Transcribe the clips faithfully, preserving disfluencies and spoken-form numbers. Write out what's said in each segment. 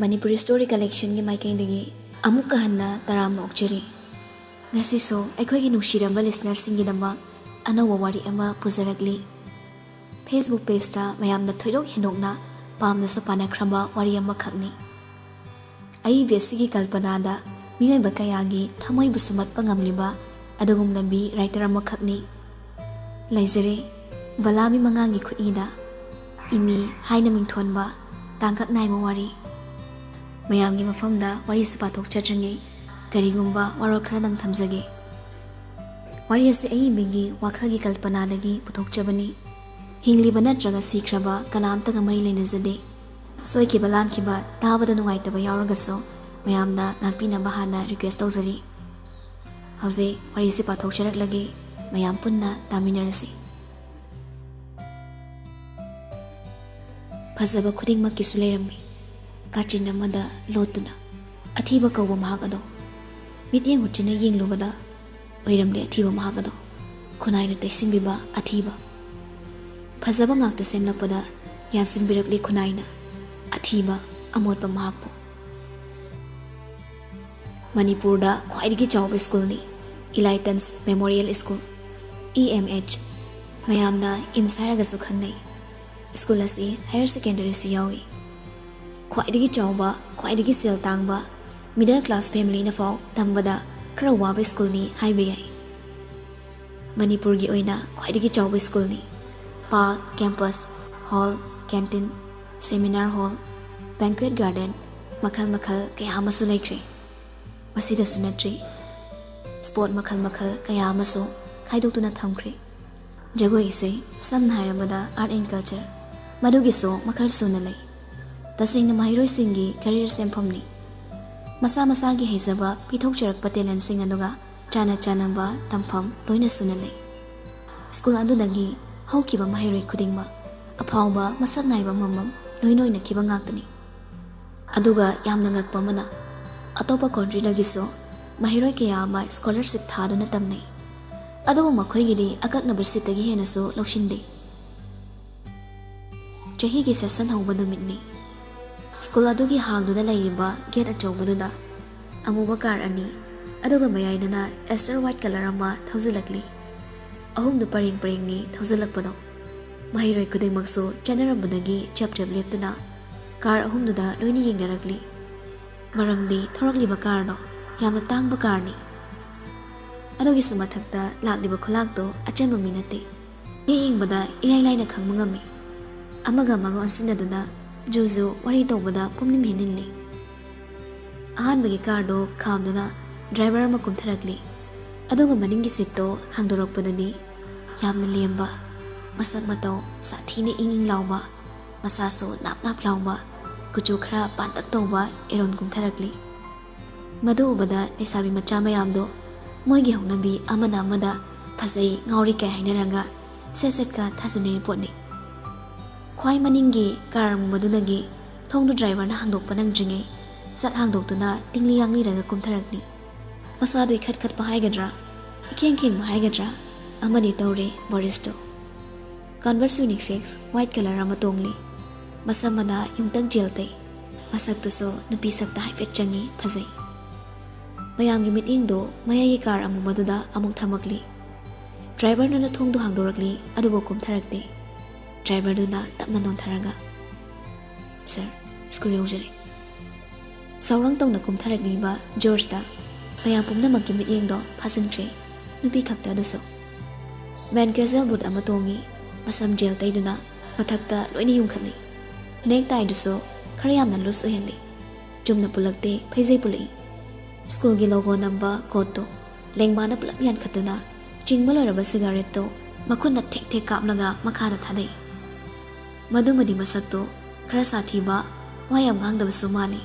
Manipuri story ꯀꯂꯦꯛꯁꯟꯒꯤ ꯃꯥꯏꯀꯩꯗꯒꯤ ꯑꯃꯨꯛꯀ ꯍꯟꯅ ꯇꯔꯥꯝꯅ ꯑꯣꯛꯆꯔꯤ꯫ ꯉꯁꯤꯁꯨ ꯑꯩꯈꯣꯏꯒꯤ ꯅꯨꯡꯁꯤꯔꯕ ꯂꯤꯁꯅꯔꯁꯤꯡꯒꯤꯗꯃꯛ ꯑꯅꯧꯕ ꯋꯥꯔꯤ ꯑꯃ ꯄꯨꯖꯔꯛꯂꯤ꯫ Facebook ꯄꯦꯖꯇ ꯃꯌꯥꯝꯅ ꯊꯣꯏꯗꯣꯛ ꯍꯦꯟꯗꯣꯛꯅ ꯄꯥꯝꯅꯁꯨ ꯄꯥꯅꯈ꯭ꯔꯕ ꯋꯥꯔꯤ ꯑꯃꯈꯛꯅꯤ꯫ ꯑꯏꯕꯤ ꯑꯁꯤꯒꯤ ꯀꯜꯄꯅꯥꯗ ꯃꯤꯑꯣꯏꯕ ꯀꯌꯥꯒꯤ ꯊꯃꯣꯏꯕꯨ ꯁꯨꯝꯍꯠꯄ ꯉꯝꯂꯤꯕ ꯑꯗꯨꯒꯨꯝꯂꯕꯤ ꯔꯥꯏꯇꯔ ꯑꯃꯈꯛꯅꯤ꯫ ꯂꯩꯖꯔꯦ ꯕꯂꯥꯃꯤ ꯃꯉꯥꯡꯒꯤ ꯈꯨꯠꯏꯗ ꯏꯃꯤ ꯍꯥꯏꯅ ꯃꯤꯡꯊꯣꯟꯕ ꯇꯥꯡꯀꯛ ꯅꯥꯏꯕ ꯋꯥꯔꯤ꯫ ꯃꯌꯥꯝꯒꯤ ꯃꯐꯝꯗ ꯋꯥꯔꯤꯁꯤ ꯄꯥꯊꯣꯛꯆꯗ꯭ꯔꯤꯉꯩ ꯀꯔꯤꯒꯨꯝꯕ ꯋꯥꯔꯣꯜ ꯈꯔꯗꯪ ꯊꯝꯖꯒꯦ꯫ ꯋꯥꯔꯤ ꯑꯁꯤ ꯑꯏꯕꯤꯒꯤ ꯋꯥꯈꯜꯒꯤ ꯀꯜꯄꯅꯥꯗꯒꯤ ꯄꯨꯊꯣꯛꯆꯕꯅꯤ꯫ ꯍꯤꯡꯂꯤꯕ ꯅꯠꯇ꯭ꯔꯒ ꯁꯤꯈ꯭ꯔꯕ ꯀꯅꯥꯝꯇꯒ ꯃꯔꯤ ꯂꯩꯅꯖꯗꯦ꯫ ꯁꯣꯏꯈꯤꯕ ꯂꯥꯟꯈꯤꯕ ꯇꯥꯕꯗ ꯅꯨꯡꯉꯥꯏꯇꯕ ꯌꯥꯎꯔꯒꯁꯨ ꯃꯌꯥꯝꯅ ꯉꯥꯛꯄꯤꯅꯕ ꯍꯥꯟꯅ ꯔꯤꯀ꯭ꯋꯦꯁ ꯇꯧꯖꯔꯤ꯫ ꯍꯧꯖꯤꯛ ꯋꯥꯔꯤꯁꯤ ꯄꯥꯊꯣꯛꯆꯔꯛꯂꯒꯦ, ꯃꯌꯥꯝ ꯄꯨꯟꯅ ꯇꯥꯃꯤꯟꯅꯔꯁꯤ꯫ ꯐꯖꯕ ꯈꯨꯗꯤꯡꯃꯛꯀꯤꯁꯨ ꯂꯩꯔꯝꯃꯤ ꯀꯥꯆꯤꯟ ꯑꯃꯗ ꯂꯣꯠꯇꯨꯅ ꯑꯊꯤꯕ ꯀꯧꯕ ꯃꯍꯥꯛ ꯑꯗꯣ꯫ ꯃꯤꯠꯌꯦꯡ ꯍꯨꯠꯆꯤꯟꯅ ꯌꯦꯡꯂꯨꯕꯗ ꯑꯣꯏꯔꯝꯂꯦ ꯑꯊꯤꯕ ꯃꯍꯥꯛ ꯑꯗꯣ꯫ ꯈꯨꯟꯅꯥꯏꯅ ꯇꯩꯁꯤꯟꯕꯤꯕ ꯑꯊꯤꯕ꯫ ꯐꯖꯕ ꯉꯥꯛꯇ ꯁꯦꯝꯂꯛꯄꯗ ꯌꯥꯟꯁꯤꯟꯕꯤꯔꯛꯂꯤ ꯈꯨꯟꯅꯥꯏꯅ ꯑꯊꯤꯕ ꯑꯃꯣꯠꯄ ꯃꯍꯥꯛꯄꯨ꯫ ꯃꯅꯤꯄꯨꯔꯗ ꯈ꯭ꯋꯥꯏꯗꯒꯤ ꯆꯥꯎꯕ ꯁ꯭ꯀꯨꯜꯅꯤ Elitens memorial school, E M H. ꯃꯌꯥꯝꯅ ꯏꯝꯁ ꯍꯥꯏꯔꯒꯁꯨ ꯈꯪꯅꯩ꯫ ꯁ꯭ꯀꯨꯜ ꯑꯁꯤ ꯍꯥꯌꯔ ꯁꯦꯀꯦꯟꯗꯔꯤꯁꯨ ꯌꯥꯎꯏ꯫ ꯈ꯭ꯋꯥꯏꯗꯒꯤ ꯆꯥꯎꯕ, ꯈ꯭ꯋꯥꯏꯗꯒꯤ ꯁꯦꯜ ꯇꯥꯡꯕ, ꯃꯤꯗꯜ ꯀ꯭ꯂꯥꯁ ꯐꯦꯃꯤꯂꯤꯅ ꯐꯥꯎ ꯇꯝꯕꯗ ꯈꯔ ꯋꯥꯕ ꯁ꯭ꯀꯨꯜꯅꯤ ꯍꯥꯏꯕ ꯌꯥꯏ꯫ ꯃꯅꯤꯄꯨꯔꯒꯤ ꯑꯣꯏꯅ ꯈ꯭ꯋꯥꯏꯗꯒꯤ ꯆꯥꯎꯕ ꯁ꯭ꯀꯨꯜꯅꯤ꯫ Park, campus, hall, canteen, seminar hall, banquet garden, ꯃꯈꯜ ꯃꯈꯜ ꯀꯌꯥ ꯑꯃꯁꯨ ꯂꯩꯈ꯭ꯔꯦ꯫ ꯃꯁꯤꯗꯁꯨ ꯅꯠꯇ꯭ꯔꯤ, ꯁ꯭ꯄꯣꯔꯠ ꯃꯈꯜ ꯃꯈꯜ ꯀꯌꯥ ꯑꯃꯁꯨ ꯈꯥꯏꯗꯣꯛꯇꯨꯅ ꯊꯝꯈ꯭ꯔꯦ꯫ ꯖꯒꯣꯏ ꯏꯁꯩ, ꯁꯝꯅ ꯍꯥꯏꯔꯕꯗ ꯑꯥꯔꯠ ꯑꯦꯟ ꯀꯜꯆꯔ, ꯃꯗꯨꯒꯤꯁꯨ ꯃꯈꯜ ꯁꯨꯅ ꯂꯩ꯫ ꯇꯁꯦꯡꯅ ꯃꯍꯩꯔꯣꯏꯁꯤꯡꯒꯤ ꯀꯦꯔꯤꯌꯔ ꯁꯦꯝꯐꯝꯅꯤ꯫ ꯃꯁꯥ ꯃꯁꯥꯒꯤ ꯍꯩꯖꯕ ꯄꯤꯊꯣꯛꯆꯔꯛꯄ ꯇꯦꯂꯦꯟꯁꯤꯡ ꯑꯗꯨꯒ ꯆꯥꯅ ꯆꯥꯅꯕ ꯇꯝꯐꯝ ꯂꯣꯏꯅ ꯁꯨꯅ ꯂꯩ꯫ ꯁ꯭ꯀꯨꯜ ꯑꯗꯨꯗꯒꯤ ꯍꯧꯈꯤꯕ ꯃꯍꯩꯔꯣꯏ ꯈꯨꯗꯤꯡꯃꯛ ꯑꯐꯥꯎꯕ ꯃꯁꯛ ꯅꯥꯏꯕ ꯑꯃꯃꯝ ꯂꯣꯏꯅ ꯑꯣꯏꯅꯈꯤꯕ ꯉꯥꯛꯇꯅꯤ꯫ ꯑꯗꯨꯒ ꯌꯥꯝꯅ ꯉꯛꯄ ꯑꯃꯅ, ꯑꯇꯣꯞꯄ ꯀꯣꯟꯇ꯭ꯔꯤꯗꯒꯤꯁꯨ ꯃꯍꯩꯔꯣꯏ ꯀꯌꯥ ꯑꯃ ꯁ꯭ꯀꯣꯂꯔꯁꯤꯞ ꯊꯥꯗꯨꯅ ꯇꯝꯅꯩ꯫ ꯑꯗꯨꯕꯨ ꯃꯈꯣꯏꯒꯤꯗꯤ ꯑꯀꯛꯅꯕ ꯁꯤꯠꯇꯒꯤ ꯍꯦꯟꯅꯁꯨ ꯂꯧꯁꯤꯟꯗꯦ꯫ ꯆꯍꯤꯒꯤ ꯁꯦꯁꯟ ꯍꯧꯕ ꯅꯨꯃꯤꯠꯅꯤ꯫ ꯁ꯭ꯀꯨꯜ ꯑꯗꯨꯒꯤ ꯍꯥꯡꯗꯨꯅ ꯂꯩꯔꯤꯕ ꯒꯦꯠ ꯑꯆꯧꯕꯗꯨꯗ ꯑꯃꯨꯕ ꯀꯥꯔ ꯑꯅꯤ, ꯑꯗꯨꯒ ꯃꯌꯥꯏꯗꯅ ꯑꯦꯁꯇꯔ ꯋꯥꯏꯠ ꯀꯂꯔ ꯑꯃ ꯊꯧꯖꯤꯜꯂꯛꯂꯤ꯫ ꯑꯍꯨꯝꯗꯨ ꯄꯔꯦꯡ ꯄꯔꯦꯡꯅꯤ ꯊꯧꯖꯤꯜꯂꯛꯄꯗꯣ꯫ ꯃꯍꯩꯔꯣꯏ ꯈꯨꯗꯤꯡꯃꯛꯁꯨ ꯆꯦꯟꯅꯔꯝꯕꯗꯒꯤ ꯆꯞ ꯆꯞ ꯂꯦꯞꯇꯨꯅ ꯀꯥꯔ ꯑꯍꯨꯝꯗꯨꯗ ꯂꯣꯏꯅ ꯌꯦꯡꯅꯔꯛꯂꯤ꯫ ꯃꯔꯝꯗꯤ ꯊꯧꯔꯛꯂꯤꯕ ꯀꯥꯔꯗꯣ ꯌꯥꯝꯅ ꯇꯥꯡꯕ ꯀꯥꯔꯅꯤ꯫ ꯑꯗꯨꯒꯤꯁꯨ ꯃꯊꯛꯇ ꯂꯥꯛꯂꯤꯕ ꯈꯨꯂꯥꯛꯇꯣ ꯑꯆꯝꯕ ꯃꯤ ꯅꯠꯇꯦ꯫ ꯍꯦꯛ ꯌꯦꯡꯕꯗ ꯏꯔꯥꯏ ꯂꯥꯏꯅ ꯈꯪꯕ ꯉꯝꯃꯤ꯫ ꯑꯃꯒ ꯑꯃꯒ ꯑꯣꯟꯁꯤꯟꯅꯗꯨꯅ ꯖꯨ ꯖꯨ ꯋꯥꯔꯤ ꯇꯧꯕꯗ ꯄꯨꯝꯅꯤꯡ ꯍꯦꯟꯅꯤꯜꯂꯤ꯫ ꯑꯍꯥꯟꯕꯒꯤ ꯀꯥꯔꯗꯣ ꯈꯥꯝꯗꯨꯅ ꯗ꯭ꯔꯥꯏꯚꯔ ꯑꯃ ꯀꯨꯝꯊꯔꯛꯂꯤ꯫ ꯑꯗꯨꯒ ꯃꯅꯤꯡꯒꯤ ꯁꯤꯠꯇꯣ ꯍꯥꯡꯗꯣꯔꯛꯄꯗꯗꯤ ꯌꯥꯝꯅ ꯂꯦꯝꯕ, ꯃꯁꯛ ꯃꯇꯧ ꯁꯥꯊꯤꯅ ꯏꯪ ꯏꯪ ꯂꯥꯎꯕ, ꯃꯁꯥꯁꯨ ꯅꯥꯞ ꯅꯥꯞ ꯂꯥꯎꯕ, ꯀꯨꯆꯨ ꯈꯔ ꯄꯥꯟꯇꯛ ꯇꯧꯕ ꯑꯦꯔꯣꯟ ꯀꯨꯝꯊꯔꯛꯂꯤ꯫ ꯃꯗꯨ ꯎꯕꯗ ꯂꯩꯁꯥꯕꯤ ꯃꯆꯥ ꯃꯌꯥꯝꯗꯣ ꯃꯣꯏꯒꯤ ꯍꯧꯅꯕꯤ ꯑꯃꯅ ꯑꯃꯗ "ꯐꯖꯩ, ꯉꯥꯎꯔꯤ" ꯀꯥꯏ ꯍꯥꯏꯅꯔꯒ ꯁꯦꯠ ꯁꯦꯠꯀ ꯊꯥꯖꯤꯟꯅꯔꯤ ꯄꯣꯠꯅꯤ꯫ ꯈ꯭ꯋꯥꯏ ꯃꯅꯤꯡꯒꯤ ꯀꯥꯔ ꯑꯃꯨꯕꯗꯨꯅꯒꯤ ꯊꯣꯡꯗꯨ ꯗ꯭ꯔꯥꯏꯚꯔꯅ ꯍꯥꯡꯗꯣꯛꯄ ꯅꯪꯗ꯭ꯔꯤꯉꯩ ꯁꯠ ꯍꯥꯡꯗꯣꯛꯇꯨꯅ ꯇꯤꯡꯂꯤ ꯌꯥꯡꯂꯤꯔꯒ ꯀꯨꯝꯊꯔꯛꯂꯤ꯫ ꯃꯁꯥꯗꯨ ꯏꯈꯠ ꯈꯠꯄ ꯍꯥꯏꯒꯗ꯭ꯔꯥ, ꯏꯈꯦꯡ ꯈꯦꯡꯕ ꯍꯥꯏꯒꯗ꯭ꯔꯥ, ꯑꯃꯗꯤ ꯇꯧꯔꯦ ꯕꯣꯔꯤꯁꯇꯣ꯫ ꯀꯟꯚꯔꯁ ꯌꯨꯅꯤꯁꯦꯛꯁ ꯋꯥꯏꯠ ꯀꯂꯔ ꯑꯃ ꯇꯣꯡꯂꯤ꯫ ꯃꯁꯝ ꯃꯅꯥ ꯌꯨꯡꯇꯛ ꯖꯦꯜ ꯇꯩ꯫ ꯃꯁꯛꯇꯨꯁꯨ ꯅꯨꯄꯤ ꯁꯛꯇ ꯍꯥꯏꯐꯦꯠ ꯆꯪꯉꯤ, ꯐꯖꯩ꯫ ꯃꯌꯥꯝꯒꯤ ꯃꯤꯠꯌꯦꯡꯗꯨ ꯃꯌꯥꯏꯒꯤ ꯀꯥꯔ ꯑꯃꯨꯕꯗꯨꯗ ꯑꯃꯨꯛ ꯊꯝꯃꯛꯂꯤ꯫ ꯗ꯭ꯔꯥꯏꯚꯔꯗꯨꯅ ꯊꯣꯡꯗꯨ ꯍꯥꯡꯗꯣꯔꯛꯂꯤ, ꯑꯗꯨꯕꯨ ꯀꯨꯝꯊꯔꯛꯇꯦ꯫ ꯗ꯭ꯔꯥꯏꯚꯔꯗꯨꯅ ꯇꯞꯅ ꯅꯣꯟꯊꯔꯒ, "ꯁꯥꯔ, ꯁ꯭ꯀꯨꯜ ꯌꯧꯖꯔꯦ"꯫ ꯁꯥꯎꯔꯪ ꯇꯧꯅ ꯀꯨꯝꯊꯔꯛꯂꯤꯕ ꯖꯣꯔꯖꯇ ꯃꯌꯥꯝ ꯄꯨꯝꯅꯃꯛꯀꯤ ꯃꯤꯠꯌꯦꯡꯗꯣ ꯐꯥꯖꯤꯟꯈ꯭ꯔꯦ, ꯅꯨꯄꯤ ꯈꯛꯇ ꯑꯗꯨꯁꯨ꯫ ꯃꯦꯟ ꯀꯦꯖꯨꯋꯦꯜ ꯕꯨꯠ ꯑꯃ ꯇꯣꯡꯉꯤ, ꯃꯁꯝ ꯖꯦꯜ ꯇꯩꯗꯨꯅ ꯃꯊꯛꯇ ꯂꯣꯏꯅ ꯌꯨꯡꯈꯠꯂꯤ꯫ ꯅꯦꯛ ꯇꯥꯏꯗꯨꯁꯨ ꯈꯔ ꯌꯥꯝꯅ ꯂꯨꯖ ꯑꯣꯏꯍꯜꯂꯤ꯫ ꯆꯨꯝꯅ ꯄꯨꯜꯂꯛꯇꯦ, ꯐꯩꯖꯩ ꯄꯨꯜꯂꯛꯏ꯫ ꯁ꯭ꯀꯨꯜꯒꯤ ꯂꯣꯒꯣ ꯅꯝꯕ ꯀꯣꯠꯇꯣ ꯂꯦꯡꯕꯥꯅ ꯄꯨꯂꯞ ꯌꯥꯟꯈꯠꯇꯨꯅ ꯆꯤꯡꯕ ꯂꯣꯏꯔꯕ ꯁꯤꯒꯥꯔꯦꯠꯇꯣ ꯃꯈꯨꯠꯅ ꯊꯦꯛ ꯊꯦꯛ ꯀꯥꯞꯂꯒ ꯃꯈꯥꯗ ꯊꯥꯗꯩ꯫ ꯃꯗꯨꯃꯗꯤ ꯃꯁꯛꯇꯣ ꯈꯔ ꯁꯥꯊꯤꯕ, ꯋꯥ ꯌꯥꯝ ꯉꯥꯡꯗꯕꯁꯨ ꯃꯥꯜꯂꯤ꯫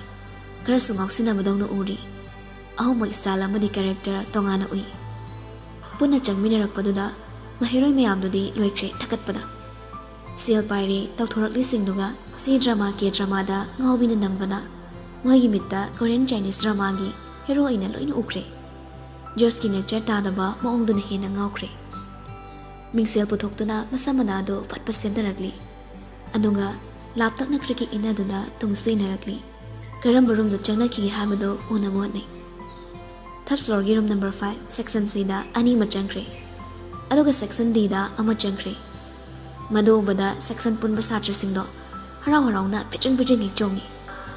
ꯈꯔꯁꯨ ꯉꯥꯎꯁꯤꯟꯅꯕꯗꯧꯅ ꯎꯔꯤ꯫ ꯑꯍꯨꯝꯃꯛ ꯁ꯭ꯇꯥꯏꯜ ꯑꯃꯗꯤ ꯀꯦꯔꯦꯛꯇꯔ ꯇꯣꯉꯥꯟꯅ ꯎꯏ꯫ ꯄꯨꯟꯅ ꯆꯪꯃꯤꯟꯅꯔꯛꯄꯗꯨꯗ ꯃꯍꯩꯔꯣꯏ ꯃꯌꯥꯝꯗꯨꯗꯤ ꯂꯣꯏꯈ꯭ꯔꯦ ꯊꯛꯀꯠꯄꯗ꯫ ꯁꯦꯜ ꯄꯥꯏꯔꯦ ꯇꯧꯊꯣꯔꯛꯂꯤꯁꯤꯡꯗꯨꯒ ꯁꯤ ꯗ꯭ꯔꯃꯥ ꯀꯦ ꯗ꯭ꯔꯃꯥꯗ ꯉꯥꯎꯕꯤꯅ ꯅꯝꯕꯅ ꯃꯣꯏꯒꯤ ꯃꯤꯠꯇ ꯀꯣꯔꯤꯌꯟ ꯆꯥꯏꯅꯤꯁ ꯗ꯭ꯔꯃꯥꯒꯤ ꯍꯦꯔꯣ ꯑꯣꯏꯅ ꯂꯣꯏꯅ ꯎꯈ꯭ꯔꯦ꯫ ꯖꯣꯔꯖꯀꯤ ꯅꯦꯆꯔ ꯇꯥꯗꯕ ꯃꯑꯣꯡꯗꯨꯅ ꯍꯦꯟꯅ ꯉꯥꯎꯈ꯭ꯔꯦ꯫ ꯃꯤꯡꯁꯦꯜ ꯄꯨꯊꯣꯛꯇꯨꯅ ꯃꯁꯝ ꯃꯅꯥꯗꯨ ꯐꯠ ꯐꯠ ꯁꯦꯝꯅꯔꯛꯂꯤ꯫ ꯑꯗꯨꯒ ꯂꯥꯞꯇꯛꯅ ꯈ꯭ꯔꯤꯛ ꯏꯟꯅꯗꯨꯅ ꯇꯨꯡꯁꯨ ꯏꯟꯅꯔꯛꯂꯤ꯫ ꯀꯔꯝꯕ ꯔꯨꯝꯗ ꯆꯪꯅꯈꯤꯒꯦ ꯍꯥꯏꯕꯗꯨ ꯎꯅꯕ ꯍꯣꯠꯅꯩ꯫ ꯊꯥꯔꯠ ꯐ꯭ꯂꯣꯔꯒꯤ ꯔꯨꯝ ꯅꯝꯕꯔ ꯐꯥꯏꯚ ꯁꯦꯛꯁꯟ ꯁꯤꯗ ꯑꯅꯤ ꯑꯃ ꯆꯪꯈ꯭ꯔꯦ꯫ ꯑꯗꯨꯒ ꯁꯦꯛꯁꯟ ꯗꯤꯗ ꯑꯃ ꯆꯪꯈ꯭ꯔꯦ꯫ ꯃꯗꯨ ꯎꯕꯗ ꯁꯦꯛꯁꯟ ꯄꯨꯟꯕ ꯁꯥꯇ꯭ꯔꯁꯤꯡꯗꯣ ꯍꯔꯥꯎ ꯍꯔꯥꯎꯅ ꯄꯤꯆꯤꯡ ꯄꯤꯆꯤꯡ ꯍꯦꯛ ꯆꯣꯡꯉꯤ꯫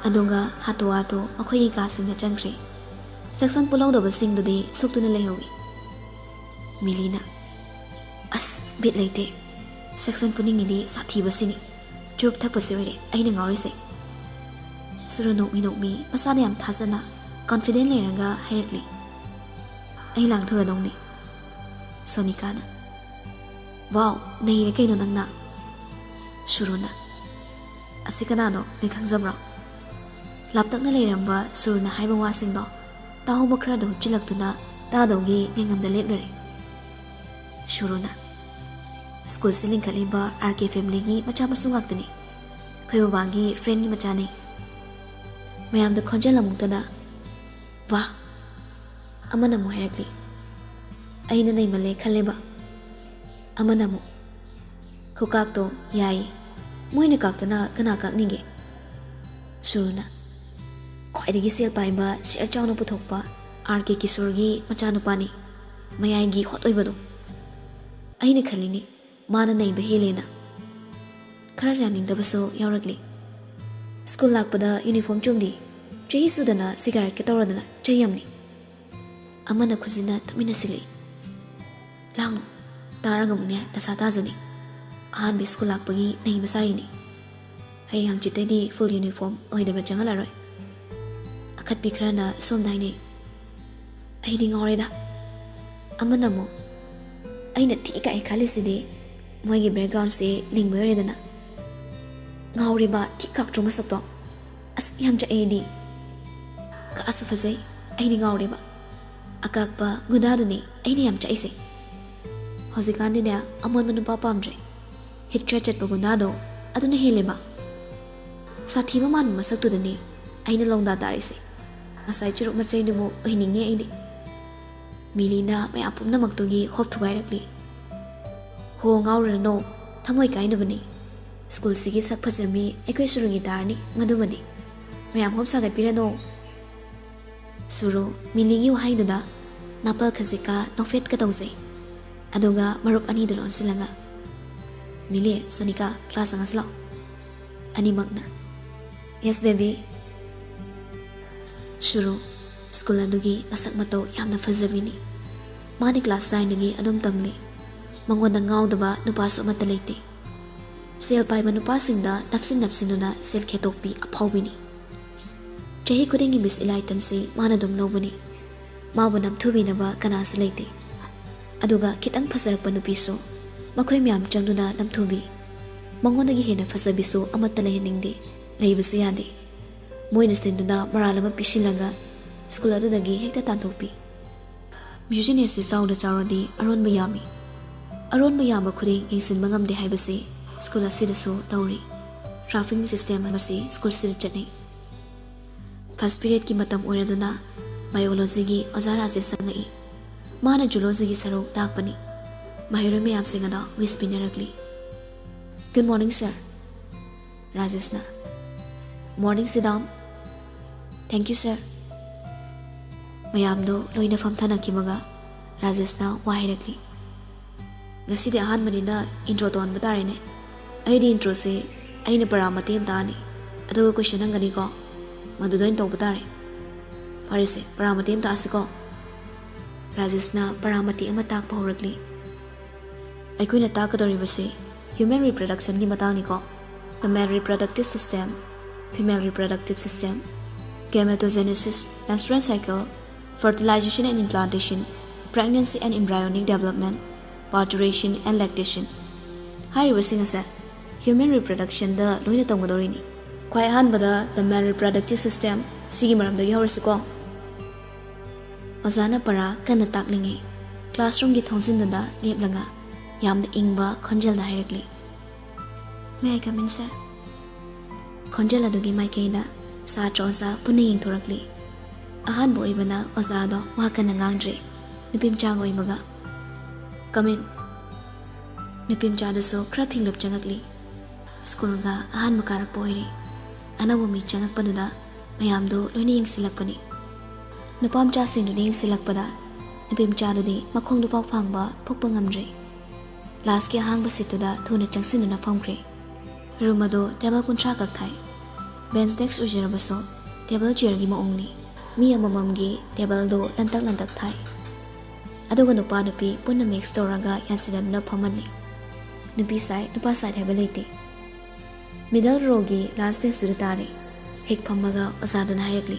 ꯑꯗꯨꯒ ꯍꯥꯊꯨ ꯍꯥꯊꯨ ꯃꯈꯣꯏꯒꯤ ꯀꯥꯁꯤꯡꯗ ꯆꯪꯈ꯭ꯔꯦ꯫ ꯁꯦꯛꯁꯟ ꯄꯨꯜꯍꯧꯗꯕꯁꯤꯡꯗꯨꯗꯤ ꯁꯨꯛꯇꯨꯅ ꯂꯩꯍꯧꯏ꯫ ꯃꯤꯂꯤꯅ, "ꯑꯁ, ꯕꯤꯠ ꯂꯩꯇꯦ꯫ ꯁꯦꯛꯁꯟ ꯄꯨꯅꯤꯡꯉꯤꯗꯤ ꯁꯥꯊꯤꯕꯁꯤꯅꯤ꯫ ꯆꯨꯔꯨꯞ ꯊꯛꯄꯁꯤ ꯑꯣꯏꯔꯦ ꯑꯩꯅ ꯉꯥꯎꯔꯤꯁꯦ꯫" ꯁꯨꯔꯨ ꯅꯣꯛꯃꯤ ꯅꯣꯛꯃꯤ ꯃꯁꯥꯗ ꯌꯥꯝ ꯊꯥꯖꯅ, ꯀꯣꯟꯐꯤꯗꯦꯟ ꯂꯩꯔꯒ ꯍꯥꯏꯔꯛꯂꯤ꯫ "ꯑꯩ ꯂꯥꯡꯊꯣꯔꯗꯧꯅꯤ꯫" ꯁꯣꯅꯤꯀꯥꯅ, "ꯋꯥꯎ, ꯅꯩꯔꯦ ꯀꯩꯅꯣ ꯅꯪꯅ꯫" ꯁꯨꯔꯨꯅ, "ꯑꯁꯤ ꯀꯅꯥꯅꯣ ꯅꯣꯏ ꯈꯪꯖꯕ꯭ꯔꯣ?" ꯂꯥꯞꯇꯛꯅ ꯂꯩꯔꯝꯕ ꯁꯨꯔꯨꯅ ꯍꯥꯏꯕ ꯋꯥꯁꯤꯡꯗꯣ ꯇꯥꯍꯧꯕ ꯈꯔꯗ ꯍꯨꯞꯆꯤꯜꯂꯛꯇꯨꯅ ꯇꯥꯗꯧꯒꯤ ꯉꯥꯏꯉꯝꯗ ꯂꯦꯞꯂꯔꯦ꯫ ꯁꯨꯔꯨꯅ, "ꯁ꯭ꯀꯨꯜꯁꯦ ꯂꯤꯡꯈꯠꯂꯤꯕ ꯑꯥꯔ ꯀꯦ ꯐꯦꯃꯤꯂꯤꯒꯤ ꯃꯆꯥ ꯃꯁꯨ ꯉꯥꯛꯇꯅꯤ꯫ ꯑꯩꯈꯣꯏ ꯕꯕꯥꯒꯤ ꯐ꯭ꯔꯦꯟꯒꯤ ꯃꯆꯥꯅꯤ꯫" ꯃꯌꯥꯝꯗ ꯈꯣꯟꯖꯦꯜ ꯑꯃꯨꯛꯇꯅ, "ꯋꯥ!" ꯑꯃꯅ ꯑꯃꯨꯛ ꯍꯥꯏꯔꯛꯂꯤ, "ꯑꯩꯅ ꯅꯩꯃꯜꯂꯦ ꯈꯜꯂꯦꯕ꯫" ꯑꯃꯅ ꯑꯃꯨꯛ, "ꯈꯨꯀꯥꯛꯇꯣ ꯌꯥꯏ꯫ ꯃꯣꯏꯅ ꯀꯥꯛꯇꯅ ꯀꯅꯥ ꯀꯥꯛꯅꯤꯡꯒꯦ?" ꯁꯨꯔꯨꯅ, "ꯈ꯭ꯋꯥꯏꯗꯒꯤ ꯁꯦꯜ ꯄꯥꯏꯕ, ꯁꯤꯌꯔ ꯆꯥꯎꯅ ꯄꯨꯊꯣꯛꯄ ꯑꯥꯔ ꯀꯦ ꯀꯤꯁꯣꯔꯒꯤ ꯃꯆꯥꯅꯨꯄꯥꯅꯤ, ꯃꯌꯥꯏꯒꯤ ꯍꯣꯠ ꯑꯣꯏꯕꯗꯣ꯫ ꯑꯩꯅ ꯈꯜꯂꯤꯅꯤ, ꯃꯥꯅ ꯅꯩꯕ ꯍꯦꯜꯂꯦꯅ꯫" ꯈꯔ ꯌꯥꯅꯤꯡꯗꯕꯁꯨ ꯌꯥꯎꯔꯛꯂꯤ꯫ "ꯁ꯭ꯀꯨꯜ ꯂꯥꯛꯄꯗ ꯌꯨꯅꯤꯐꯣꯔꯝ ꯆꯣꯡꯗꯦ, ꯆꯍꯤ ꯁꯨꯗꯅ ꯁꯤꯒꯥꯔꯦꯠꯀ ꯇꯧꯔꯗꯅ ꯆꯩ ꯌꯥꯝꯅꯤ꯫" ꯑꯃꯅ ꯈꯨꯖꯤꯟꯅ ꯇꯨꯃꯤꯟꯅ ꯁꯤꯜꯂꯛꯏ꯫ "ꯂꯥꯡꯅꯨ, ꯇꯥꯔꯒ ꯑꯃꯨꯛꯅꯦ ꯗꯁꯥ ꯇꯥꯖꯅꯤ꯫ ꯑꯍꯥꯟꯕ ꯁ꯭ꯀꯨꯜ ꯂꯥꯛꯄꯒꯤ ꯅꯩꯕ ꯁꯥꯔꯤꯅꯤ꯫ ꯍꯌꯦꯡ ꯍꯪꯆꯤꯠꯇꯩꯗꯤ ꯐꯨꯜ ꯌꯨꯅꯤꯐꯣꯔꯝ ꯑꯣꯏꯗꯕ ꯆꯪꯍꯜꯂꯔꯣꯏ꯫" ꯑꯈꯠꯄꯤ ꯈꯔꯅ ꯁꯣꯝꯗ ꯍꯥꯏꯅꯩ, "ꯑꯩꯗꯤ ꯉꯥꯎꯔꯦꯗ꯫" ꯑꯃꯅ ꯑꯃꯨꯛ, "ꯑꯩꯅ ꯊꯤ ꯀꯥꯏ ꯈꯜꯂꯤꯁꯤꯗꯤ ꯃꯣꯏꯒꯤ ꯕꯦꯛꯒ꯭ꯔꯥꯎꯟꯁꯦ ꯂꯤꯡꯕ ꯑꯣꯏꯔꯦꯗꯅ꯫ ꯉꯥꯎꯔꯦꯕ ꯊꯤ ꯀꯥꯛꯇ꯭ꯔꯣ ꯃꯁꯛꯇꯣ꯫ ꯑꯁ, ꯌꯥꯝ ꯆꯥꯛꯑꯦ ꯑꯩꯗꯤ꯫ ꯀꯥꯁꯨ ꯐꯖꯩ, ꯑꯩꯗꯤ ꯉꯥꯎꯔꯦꯕ꯫ ꯑꯀꯥꯛꯄ ꯒꯨꯟꯗꯥꯗꯨꯅꯦ ꯑꯩꯅ ꯌꯥꯝ ꯆꯥꯛꯏꯁꯦ꯫ ꯍꯧꯖꯤꯛꯀꯥꯟꯗꯤꯅꯦ ꯑꯃꯣꯟꯕ ꯅꯨꯄꯥ ꯄꯥꯝꯗ꯭ꯔꯦ꯫ ꯍꯤꯠ ꯈꯔ ꯆꯠꯄ ꯒꯨꯟꯗꯥꯗꯣ ꯑꯗꯨꯅ ꯍꯦꯜꯂꯦꯕ꯫ ꯁꯥꯊꯤꯕ ꯃꯥꯟꯕ ꯃꯁꯛꯇꯨꯗꯅꯦ ꯑꯩꯅ ꯂꯣꯡꯗꯥ ꯇꯥꯔꯤꯁꯦ꯫ ꯉꯁꯥꯏ ꯆꯨꯔꯨꯞ ꯃꯆꯩꯗꯨꯕꯨ ꯑꯣꯏꯅꯤꯡꯉꯦ ꯑꯩꯗꯤ꯫" ꯃꯤꯂꯤꯅ ꯃꯌꯥꯝ ꯄꯨꯝꯅꯃꯛꯇꯨꯒꯤ ꯍꯣꯞ ꯊꯨꯒꯥꯏꯔꯛꯂꯤ꯫ "ꯍꯣ, ꯉꯥꯎꯔꯨꯔꯅꯣ, ꯊꯃꯣꯏ ꯀꯥꯏꯅꯕꯅꯤ꯫ ꯁ꯭ꯀꯨꯜꯁꯤꯒꯤ ꯁꯛ ꯐꯖꯕꯤ ꯑꯩꯈꯣꯏ ꯁꯨꯔꯨꯒꯤ ꯇꯥꯔꯅꯤ ꯃꯗꯨꯃꯗꯤ꯫ ꯃꯌꯥꯝ ꯍꯣꯞ ꯁꯥꯒꯠꯄꯤꯔꯅꯨ꯫ ꯁꯨꯔꯨ, ꯃꯤꯂꯤꯒꯤ ꯋꯥꯍꯩꯗꯨꯗ ꯅꯥꯄꯜ ꯈꯖꯤꯛꯀ ꯅꯣꯛꯐꯦꯠꯀ ꯇꯧꯖꯩ꯫ ꯑꯗꯨꯒ ꯃꯔꯨꯞ ꯑꯅꯤꯗꯨ ꯂꯣꯟꯁꯤꯜꯂꯒ, "ꯃꯤꯂꯤ, ꯁꯣꯅꯤꯀꯥ, ꯀ꯭ꯂꯥꯁ ꯆꯪꯉꯁꯤ ꯂꯥꯛꯑꯣ꯫" ꯑꯅꯤꯃꯛꯅ, "Yes, baby." ꯁꯨꯔꯨ, ꯁ꯭ꯀꯨꯜ ꯑꯗꯨꯒꯤ ꯃꯁꯛ ꯃꯇꯧ ꯌꯥꯝꯅ ꯐꯖꯕꯤꯅꯤ꯫ ꯃꯥꯗꯤ ꯀ꯭ꯂꯥꯁ ꯅꯥꯏꯟꯗꯒꯤ ꯑꯗꯨꯝ ꯇꯝꯂꯤ꯫ ꯃꯉꯣꯟꯗ ꯉꯥꯎꯗꯕ ꯅꯨꯄꯥꯁꯨ ꯑꯃꯠꯇ ꯂꯩꯇꯦ꯫ ꯁꯦꯜ ꯄꯥꯏꯕ ꯅꯨꯄꯥꯁꯤꯡꯗ ꯅꯞꯁꯤꯟ ꯅꯞꯁꯤꯟꯗꯨꯅ ꯁꯦꯜ ꯈꯦꯇꯣꯛꯄꯤ ꯑꯐꯥꯎꯕꯤꯅꯤ꯫ ꯆꯍꯤ ꯈꯨꯗꯤꯡꯒꯤ ꯃꯤꯁ ꯏꯂꯥꯏꯇꯟꯁꯤ ꯃꯥꯅ ꯑꯗꯨꯝ ꯂꯧꯕꯅꯤ꯫ ꯃꯥꯕꯨ ꯅꯝꯊꯨꯕꯤꯅꯕ ꯀꯅꯥꯁꯨ ꯂꯩꯇꯦ꯫ ꯑꯗꯨꯒ ꯈꯤꯇꯪ ꯐꯖꯔꯛꯄ ꯅꯨꯄꯤꯁꯨ ꯃꯈꯣꯏ ꯃꯌꯥꯝ ꯆꯪꯗꯨꯅ ꯅꯝꯊꯨꯕꯤ꯫ ꯃꯉꯣꯟꯗꯒꯤ ꯍꯦꯟꯅ ꯐꯖꯕꯤꯁꯨ ꯑꯃꯠꯇ ꯂꯩꯍꯟꯅꯤꯡꯗꯦ, ꯂꯩꯕꯁꯨ ꯌꯥꯗꯦ꯫ ꯃꯣꯏꯅ ꯁꯤꯟꯗꯨꯅ ꯃꯔꯥꯜ ꯑꯃ ꯄꯤꯁꯤꯜꯂꯒ ꯁ꯭ꯀꯨꯜ ꯑꯗꯨꯗꯒꯤ ꯍꯦꯛꯇ ꯇꯥꯟꯊꯣꯛꯄꯤ꯫ ꯕꯤꯖꯤꯅꯦꯁꯁꯤ ꯆꯥꯎꯅ ꯆꯥꯎꯔꯗꯤ ꯑꯔꯣꯟꯕ ꯌꯥꯝꯃꯤ꯫ ꯑꯔꯣꯟꯕ ꯌꯥꯝꯕ ꯈꯨꯗꯤꯡ ꯌꯦꯡꯁꯤꯟꯕ ꯉꯝꯗꯦ ꯍꯥꯏꯕꯁꯤ ꯁ꯭ꯀꯨꯜ ꯑꯁꯤꯗꯁꯨ ꯇꯧꯔꯤ꯫ ꯔꯥꯐꯤꯡ ꯁꯤꯁꯇꯦꯝ ꯑꯃꯁꯤ ꯁ꯭ꯀꯨꯜꯁꯤꯗ ꯆꯠꯅꯩ꯫ ꯐꯥꯔꯁ ꯄꯤꯔꯤꯌꯠꯀꯤ ꯃꯇꯝ ꯑꯣꯏꯔꯗꯨꯅ ꯕꯥꯏꯑꯣꯂꯣꯖꯤꯒꯤ ꯑꯣꯖꯥ ꯔꯥꯖꯦꯁ ꯆꯪꯉꯛꯏ꯫ ꯃꯥꯅ ꯖꯨꯂꯣꯖꯤꯒꯤ ꯁꯔꯨꯛ ꯇꯥꯛꯄꯅꯤ꯫ ꯃꯍꯩꯔꯣꯏ ꯃꯌꯥꯝꯁꯤꯡ ꯑꯗꯣ ꯋꯤꯁ ꯄꯤꯅꯔꯛꯂꯤ꯫ "Good morning, sir," ꯔꯥꯖꯦꯁꯅ꯫ "Morning, sit down." "Thank you, sir." ꯃꯌꯥꯝꯗꯣ ꯂꯣꯏꯅ ꯐꯝꯊꯅꯈꯤꯕꯒ ꯔꯥꯖꯦꯁꯅ ꯋꯥ ꯍꯥꯏꯔꯛꯂꯤ꯫ "ꯉꯁꯤꯗꯤ ꯑꯍꯥꯟꯕꯅꯤꯅ ꯏꯟꯇ꯭ꯔꯣ ꯇꯧꯍꯟꯕ ꯇꯥꯔꯦꯅꯦ꯫ ꯑꯩꯗꯤ ꯏꯟꯇ꯭ꯔꯣꯁꯦ ꯑꯩꯅ ꯄꯔꯥ ꯃꯇꯦꯛ ꯑꯃ ꯇꯥꯛꯑꯅꯤ, ꯑꯗꯨꯒ ꯀꯣꯏꯁꯟ ꯍꯪꯒꯅꯤꯀꯣ, ꯃꯗꯨꯗ ꯑꯣꯏꯅ ꯇꯧꯕ ꯇꯥꯔꯦ꯫ ꯐꯔꯦꯁꯦ, ꯄꯔꯥ ꯃꯇꯦꯛ ꯑꯃ ꯇꯥꯛꯑꯁꯤꯀꯣ?" ꯔꯥꯖꯦꯁꯅ ꯄꯔꯥ ꯃꯇꯦꯛ ꯑꯃ ꯇꯥꯛꯄ ꯍꯧꯔꯛꯂꯤ꯫ "ꯑꯩꯈꯣꯏꯅ ꯇꯥꯛꯀꯗꯧꯔꯤꯕꯁꯤ human ꯔꯤꯄ꯭ꯔꯗꯛꯁꯟꯒꯤ ꯃꯇꯥꯡꯅꯤꯀꯣ꯫ The male reproductive system, female reproductive system, gametogenesis, menstrual cycle, fertilization and implantation, pregnancy and embryonic development, parturition and lactation" ꯍꯥꯏꯔꯤꯕꯁꯤꯡ ꯑꯁꯦ ꯍ꯭ꯌꯨꯃꯦꯟ ꯔꯤꯄ꯭ꯔꯗꯛꯁꯟꯗ ꯂꯣꯏꯅ ꯇꯝꯒꯗꯧꯔꯤꯅꯤ꯫ ꯈ꯭ꯋꯥꯏ ꯑꯍꯥꯟꯕꯗ the male reproductive system ꯁꯤꯒꯤ ꯃꯔꯝꯗꯒꯤ ꯍꯧꯔꯁꯤꯀꯣ꯫ ꯑꯣꯖꯥꯅ ꯄꯔꯥ ꯀꯟꯅ ꯇꯥꯛꯂꯤꯉꯩ ꯀ꯭ꯂꯥꯁꯔꯨꯝꯒꯤ ꯊꯣꯡꯖꯤꯟꯗꯨꯗ ꯂꯦꯞꯂꯒ ꯌꯥꯝꯅ ꯏꯪꯕ ꯈꯣꯟꯖꯦꯜꯗ ꯍꯥꯏꯔꯛꯂꯤ, "May I come in, sir?" ꯈꯣꯟꯖꯦꯜ ꯑꯗꯨꯒꯤ ꯃꯥꯏꯀꯩꯗ ꯁꯥꯇ꯭ꯔ ꯑꯣꯖꯥ ꯄꯨꯟꯅ ꯌꯦꯡꯊꯣꯔꯛꯂꯤ꯫ ꯑꯍꯥꯟꯕ ꯑꯣꯏꯕꯅ ꯑꯣꯖꯥꯗꯣ ꯋꯥ ꯀꯟꯅ ꯉꯥꯡꯗ꯭ꯔꯦ, ꯅꯨꯄꯤꯃꯆꯥ ꯑꯃ ꯑꯣꯏꯕꯒ꯫ "Come in." ꯅꯨꯄꯤꯃꯆꯥꯗꯨꯁꯨ ꯈꯔ ꯐꯤꯡꯂꯞ ꯆꯪꯉꯛꯂꯤ꯫ ꯁ꯭ꯀꯨꯜꯒ ꯑꯍꯥꯟꯕ ꯀꯥꯔꯛꯄ ꯑꯣꯏꯔꯦ꯫ ꯑꯅꯧꯕ ꯃꯤ ꯆꯪꯉꯛꯄꯗꯨꯗ ꯃꯌꯥꯝꯗꯣ ꯂꯣꯏꯅ ꯌꯦꯡꯁꯤꯜꯂꯛꯄꯅꯤ꯫ ꯅꯨꯄꯥ ꯃꯆꯥꯁꯤꯡꯗꯨꯅ ꯌꯦꯡꯁꯤꯜꯂꯛꯄꯗ ꯅꯨꯄꯤ ꯃꯆꯥꯗꯨꯗꯤ ꯃꯈꯣꯡꯗꯨ ꯐꯥꯎ ꯐꯥꯡꯕ ꯐꯨꯛꯄ ꯉꯝꯗ꯭ꯔꯦ꯫ ꯀ꯭ꯂꯥꯁꯀꯤ ꯑꯍꯥꯡꯕ ꯁꯤꯠꯇꯨꯗ ꯊꯨꯅ ꯆꯪꯁꯤꯟꯗꯨꯅ ꯐꯝꯈ꯭ꯔꯦ꯫ ꯔꯨꯝ ꯑꯗꯣ ꯇꯦꯕꯜ ꯀꯨꯟꯊ꯭ꯔꯥ ꯈꯛ ꯊꯥꯏ꯫ ꯕꯦꯟꯆ ꯗꯦꯁꯛ ꯑꯣꯏꯖꯔꯕꯁꯨ ꯇꯦꯕꯜ ꯆꯤꯌꯔꯒꯤ ꯃꯑꯣꯡꯅꯤ꯫ ꯃꯤ ꯑꯃꯃꯝꯒꯤ ꯇꯦꯕꯜꯗꯣ ꯂꯟꯇꯛ ꯂꯟꯇꯛ ꯊꯥꯏ꯫ ꯑꯗꯨꯒ ꯅꯨꯄꯥ ꯅꯨꯄꯤ ꯄꯨꯟꯅ ꯃꯤꯛꯁ ꯇꯧꯔꯒ ꯌꯥꯟꯁꯤꯟꯅꯗꯨꯅ ꯐꯝꯍꯜꯂꯤ꯫ ꯅꯨꯄꯤ ꯁꯥꯏꯠ ꯅꯨꯄꯥ ꯁꯥꯏꯠ ꯍꯥꯏꯕ ꯂꯩꯇꯦ꯫ ꯃꯤꯗꯜ ꯔꯣꯒꯤ ꯂꯥꯁ ꯕꯦꯟꯆꯇꯨꯗ ꯇꯥꯔꯦ꯫ ꯍꯦꯛ ꯐꯝꯃꯒ ꯑꯣꯖꯥꯗꯨꯅ ꯍꯥꯏꯔꯛꯂꯤ,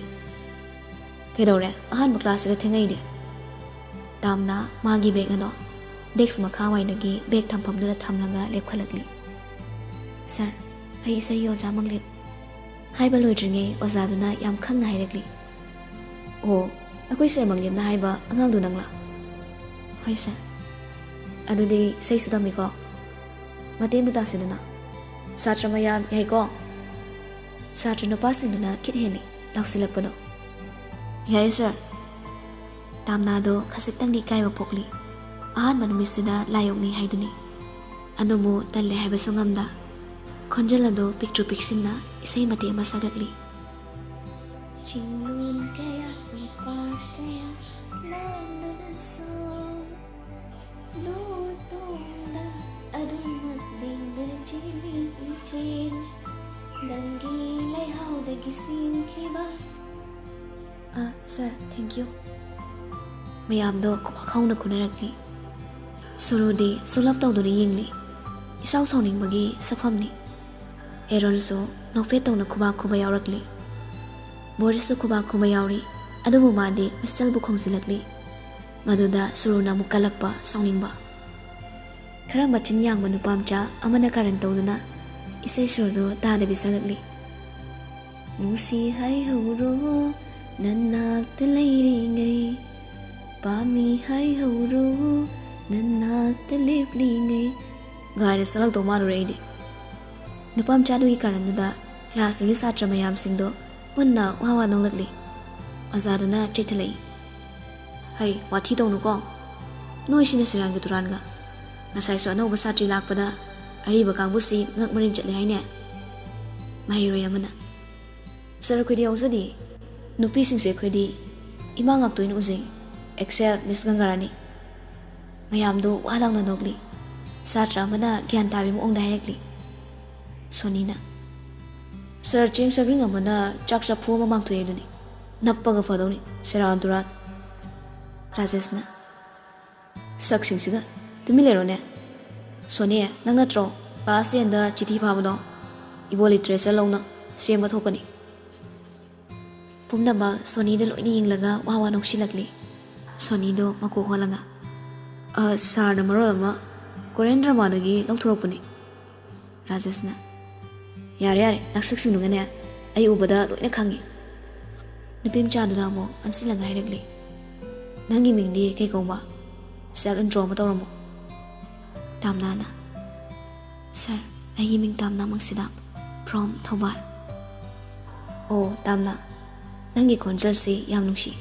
"ꯀꯩꯗꯧꯔꯦ? ꯑꯍꯥꯟꯕ ꯀ꯭ꯂꯥꯁꯁꯤꯗ ꯊꯦꯡꯉꯛꯏꯅꯦ?" ꯇꯥꯝꯅ ꯃꯥꯒꯤ ꯕꯦꯒ ꯑꯗꯣ ꯗꯦꯁꯛ ꯃꯈꯥꯋꯥꯏꯗꯒꯤ ꯕꯦꯒ ꯊꯝꯐꯝꯗꯨꯗ ꯊꯝꯂꯒ ꯂꯦꯞꯈꯠꯂꯛꯂꯤ꯫ "ꯁꯥꯔ, ꯑꯩ ꯏꯁꯩꯒꯤ ꯑꯣꯖꯥ ꯃꯪꯂꯦꯞ꯫" ꯍꯥꯏꯕ ꯂꯣꯏꯗ꯭ꯔꯤꯉꯩ ꯑꯣꯖꯥꯗꯨꯅ ꯌꯥꯝ ꯈꯪꯅ ꯍꯥꯏꯔꯛꯂꯤ, "ꯑꯣ, ꯑꯩꯈꯣꯏ ꯁꯥꯔ ꯃꯪꯂꯦꯞꯅ ꯍꯥꯏꯕ ꯑꯉꯥꯡꯗꯨ ꯅꯪꯂꯥ?" "ꯍꯣꯏ ꯁꯥꯔ꯫" "ꯑꯗꯨꯗꯤ ꯏꯁꯩꯁꯨ ꯇꯝꯃꯤꯀꯣ? ꯃꯇꯦꯡ ꯑꯃ ꯇꯥꯁꯤꯗꯅ꯫ ꯁꯥꯇ꯭ꯔ ꯃꯌꯥꯝ ꯌꯥꯏꯀꯣ?" ꯁꯥꯇ꯭ꯔ ꯅꯨꯄꯥꯁꯤꯡꯗꯨꯅ ꯈꯤꯠ ꯍꯦꯜꯂꯤ ꯂꯥꯎꯁꯤꯜꯂꯛꯄꯗꯣ꯫ "ꯌꯥꯏꯌꯦ ꯁꯥꯔ꯫" ꯇꯥꯝꯅꯥꯗꯣ ꯈꯖꯤꯛꯇꯪꯗꯤ ꯏꯀꯥꯏꯕ ꯄꯣꯛꯂꯤ꯫ ꯑꯍꯥꯟꯕ ꯅꯨꯃꯤꯠꯁꯤꯗ ꯂꯥꯏ ꯑꯣꯛꯅꯩ ꯍꯥꯏꯗꯨꯅꯤ꯫ ꯑꯗꯨꯕꯨ ꯇꯜꯂꯦ ꯍꯥꯏꯕꯁꯨ ꯉꯝꯗ꯫ ꯈꯣꯟꯖꯦꯜ ꯑꯗꯣ ꯄꯤꯛꯇ꯭ꯔꯨ ꯄꯤꯛꯁꯤꯟꯅ ꯏꯁꯩ ꯃꯇꯦꯛ ꯑꯃ ꯁꯛꯂꯛꯂꯤ꯫ ꯆꯤꯡꯂꯣꯟ ꯀꯌꯥ, ꯎꯄꯥꯜ ꯀꯌꯥ ꯂꯥꯟꯗꯨꯅꯁꯨ, ꯂꯨ ꯇꯣꯡꯗ ꯑꯗꯨꯃꯛ ꯂꯦꯡꯗꯅ ꯆꯦꯜꯂꯤ ꯏꯆꯦꯜ, ꯅꯪꯒꯤ ꯂꯩꯍꯥꯎꯗꯒꯤ ꯁꯦꯝꯈꯤꯕ꯫ "ꯑ, ꯁꯥꯔ, ꯊꯦꯡꯀ꯭ꯌꯨ꯫" ꯃꯌꯥꯝꯗꯣ ꯈꯨꯕꯥꯛ ꯍꯧꯅ ꯈꯨꯅꯔꯛꯂꯤ꯫ ꯁꯨꯔꯨꯗꯤ ꯁꯨꯂꯞ ꯇꯧꯗꯨꯅ ꯌꯦꯡꯂꯤ꯫ ꯏꯁꯥꯎ ꯁꯥꯎꯅꯤꯡꯕꯒꯤ ꯁꯛꯐꯝꯅꯤ꯫ ꯑꯦꯔꯣꯟꯁꯨ ꯅꯣꯛꯐꯦꯠ ꯇꯧꯅ ꯈꯨꯕꯥꯛ ꯈꯨꯕ ꯌꯥꯎꯔꯛꯂꯤ꯫ ꯕꯣꯔꯤꯁꯁꯨ ꯈꯨꯕꯥꯛ ꯈꯨꯕ ꯌꯥꯎꯔꯤ꯫ ꯑꯗꯨꯕꯨ ꯃꯥꯗꯤ ꯋꯤꯁꯇꯜꯕꯨ ꯈꯣꯡꯖꯤꯜꯂꯛꯂꯤ꯫ ꯃꯗꯨꯗ ꯁꯨꯔꯨꯅ ꯑꯃꯨꯛ ꯀꯜꯂꯛꯄ ꯁꯥꯎꯅꯤꯡꯕ꯫ ꯈꯔ ꯃꯆꯤꯟ ꯌꯥꯡꯕ ꯅꯨꯄꯥ ꯃꯆꯥ ꯑꯃꯅ ꯀꯥꯔꯟ ꯇꯧꯗꯨꯅ ꯏꯁꯩ ꯁꯨꯔꯗꯨ ꯇꯥꯗꯕꯤ ꯁꯛꯂꯛꯂꯤ꯫ "ꯅꯨꯡꯁꯤ ꯍꯥꯏꯍꯧꯔꯣ ꯅꯅꯥꯛꯇ ꯂꯩꯔꯤꯉꯩ, ꯄꯥꯝꯃꯤ ꯍꯥꯏꯍꯧꯔꯣ ꯅꯅꯥꯛꯇ ꯂꯦꯞꯂꯤꯉꯩ" ꯒꯥꯏꯅ ꯁꯛꯂꯛꯇꯧ ꯃꯥꯜꯂꯨꯔꯦ ꯑꯩꯗꯤ꯫ ꯅꯨꯄꯥ ꯃꯆꯥꯗꯨꯒꯤ ꯀꯥꯔꯟꯗꯨꯗ ꯀ꯭ꯂꯥꯁꯇꯨꯒꯤ ꯁꯥꯇ꯭ꯔ ꯃꯌꯥꯝꯁꯤꯡꯗꯣ ꯄꯨꯟꯅ ꯋꯥ ꯋꯥ ꯅꯣꯛꯂꯛꯂꯤ꯫ ꯑꯣꯖꯥꯗꯨꯅ ꯆꯦꯠꯊꯠꯂꯛꯏ, "ꯍꯩ, ꯋꯥꯊꯤ ꯇꯧꯅꯨꯀꯣ꯫ ꯅꯣꯏꯁꯤꯅ ꯁꯦꯔꯥꯟꯒ ꯇꯨꯔꯥꯟꯒ꯫ ꯉꯁꯥꯏꯁꯨ ꯑꯅꯧꯕ ꯁꯥꯇ꯭ꯔꯤ ꯂꯥꯛꯄꯗ ꯑꯔꯤꯕ ꯀꯥꯡꯕꯨꯁꯤ ꯉꯛ ꯃꯔꯤꯟ ꯆꯠꯂꯦ ꯍꯥꯏꯅꯦ꯫ ꯃꯍꯩꯔꯣꯏ ꯑꯃꯅ, "ꯁꯥꯔ, ꯑꯩꯈꯣꯏꯗꯤ ꯌꯥꯎꯖꯗꯦ꯫ ꯅꯨꯄꯤꯁꯤꯡꯁꯦ ꯑꯩꯈꯣꯏꯗꯤ ꯏꯃꯥ ꯉꯥꯛꯇ ꯑꯣꯏꯅ ꯎꯖꯩ, except ꯃꯤꯁ ꯒꯪꯒꯥꯔꯥꯅꯤ꯫" ꯃꯌꯥꯝꯗꯨ ꯋꯥ ꯂꯥꯎꯅ ꯅꯣꯛꯂꯤ꯫ ꯁꯥꯇ꯭ꯔ ꯑꯃꯅ ꯒ꯭ꯌꯥꯟ ꯇꯥꯕꯒꯤ ꯃꯑꯣꯡꯗ ꯍꯥꯏꯔꯛꯂꯤ꯫ ꯁꯣꯅꯤꯅ, "ꯁꯥꯔ, ꯆꯦꯡ ꯁꯕ꯭ꯔꯤꯡ ꯑꯃꯅ ꯆꯥꯛ ꯆꯐꯨ ꯑꯃ ꯃꯥꯡꯊꯣꯛꯑꯦ ꯑꯗꯨꯅꯤ꯫ ꯅꯞꯄꯒ ꯐꯗꯧꯅꯤ, ꯁꯦꯔꯥꯟ ꯇꯨꯔꯥꯟ꯫" ꯔꯥꯖꯦꯁꯅ, "ꯁꯛꯁꯤꯡꯁꯤꯒ, ꯇꯨꯃꯤꯟ ꯂꯩꯔꯣꯅꯦ꯫ ꯁꯣꯅꯤ, ꯅꯪ ꯅꯠꯇ꯭ꯔꯣ ꯀ꯭ꯂꯥꯁ ꯇꯦꯟꯗ ꯆꯤꯊꯤ ꯐꯥꯕꯗꯣ? ꯏꯕꯣ ꯂꯤꯇꯔꯦꯆꯔ ꯂꯧꯅ ꯁꯦꯝꯕ ꯊꯣꯛꯀꯅꯤ꯫" ꯄꯨꯝꯅꯃꯛ ꯁꯣꯅꯤꯗ ꯂꯣꯏꯅ ꯌꯦꯡꯂꯒ ꯋꯥ ꯋꯥ ꯅꯣꯛꯁꯤꯜꯂꯛꯂꯤ꯫ ꯁꯣꯅꯤꯗꯣ ꯃꯀꯣꯛ ꯍꯣꯜꯂꯒ, "ꯑ, ꯁꯥꯔꯅ ꯃꯔꯣꯜ ꯑꯃ ꯀꯣꯔꯤꯌꯟ ꯗ꯭ꯔꯃꯥꯗꯒꯤ ꯂꯧꯊꯣꯔꯛꯄꯅꯤ꯫" ꯔꯥꯖꯦꯁꯅ, "ꯌꯥꯔꯦ, ꯌꯥꯔꯦ, ꯅꯁꯛꯁꯤꯡꯗꯨꯒꯅꯦ ꯑꯩ ꯎꯕꯗ ꯂꯣꯏꯅ ꯈꯪꯉꯤ꯫" ꯅꯨꯄꯤ ꯃꯆꯥꯗꯨꯅ ꯑꯃꯨꯛ ꯑꯣꯟꯁꯤꯜꯂꯒ ꯍꯥꯏꯔꯛꯂꯤ, "ꯅꯪꯒꯤ ꯃꯤꯡꯗꯤ ꯀꯩ ꯀꯧꯕ? ꯁꯦꯜꯐ ꯏꯟꯇ꯭ꯔꯣ ꯑꯃ ꯇꯧꯔꯝꯃꯣ꯫" ꯇꯥꯝꯅꯥꯅ, "ꯁꯥꯔ, ꯑꯩꯒꯤ ꯃꯤꯡ ꯇꯥꯝꯅꯥ ꯃꯪꯁꯤꯗꯥꯝ, from ꯊꯧꯕꯥꯜ꯫" "ꯑꯣ, ꯇꯥꯝꯅꯥ, ꯅꯪꯒꯤ ꯈꯣꯟꯖꯦꯜꯁꯤ ꯌꯥꯝ ꯅꯨꯡꯁꯤ,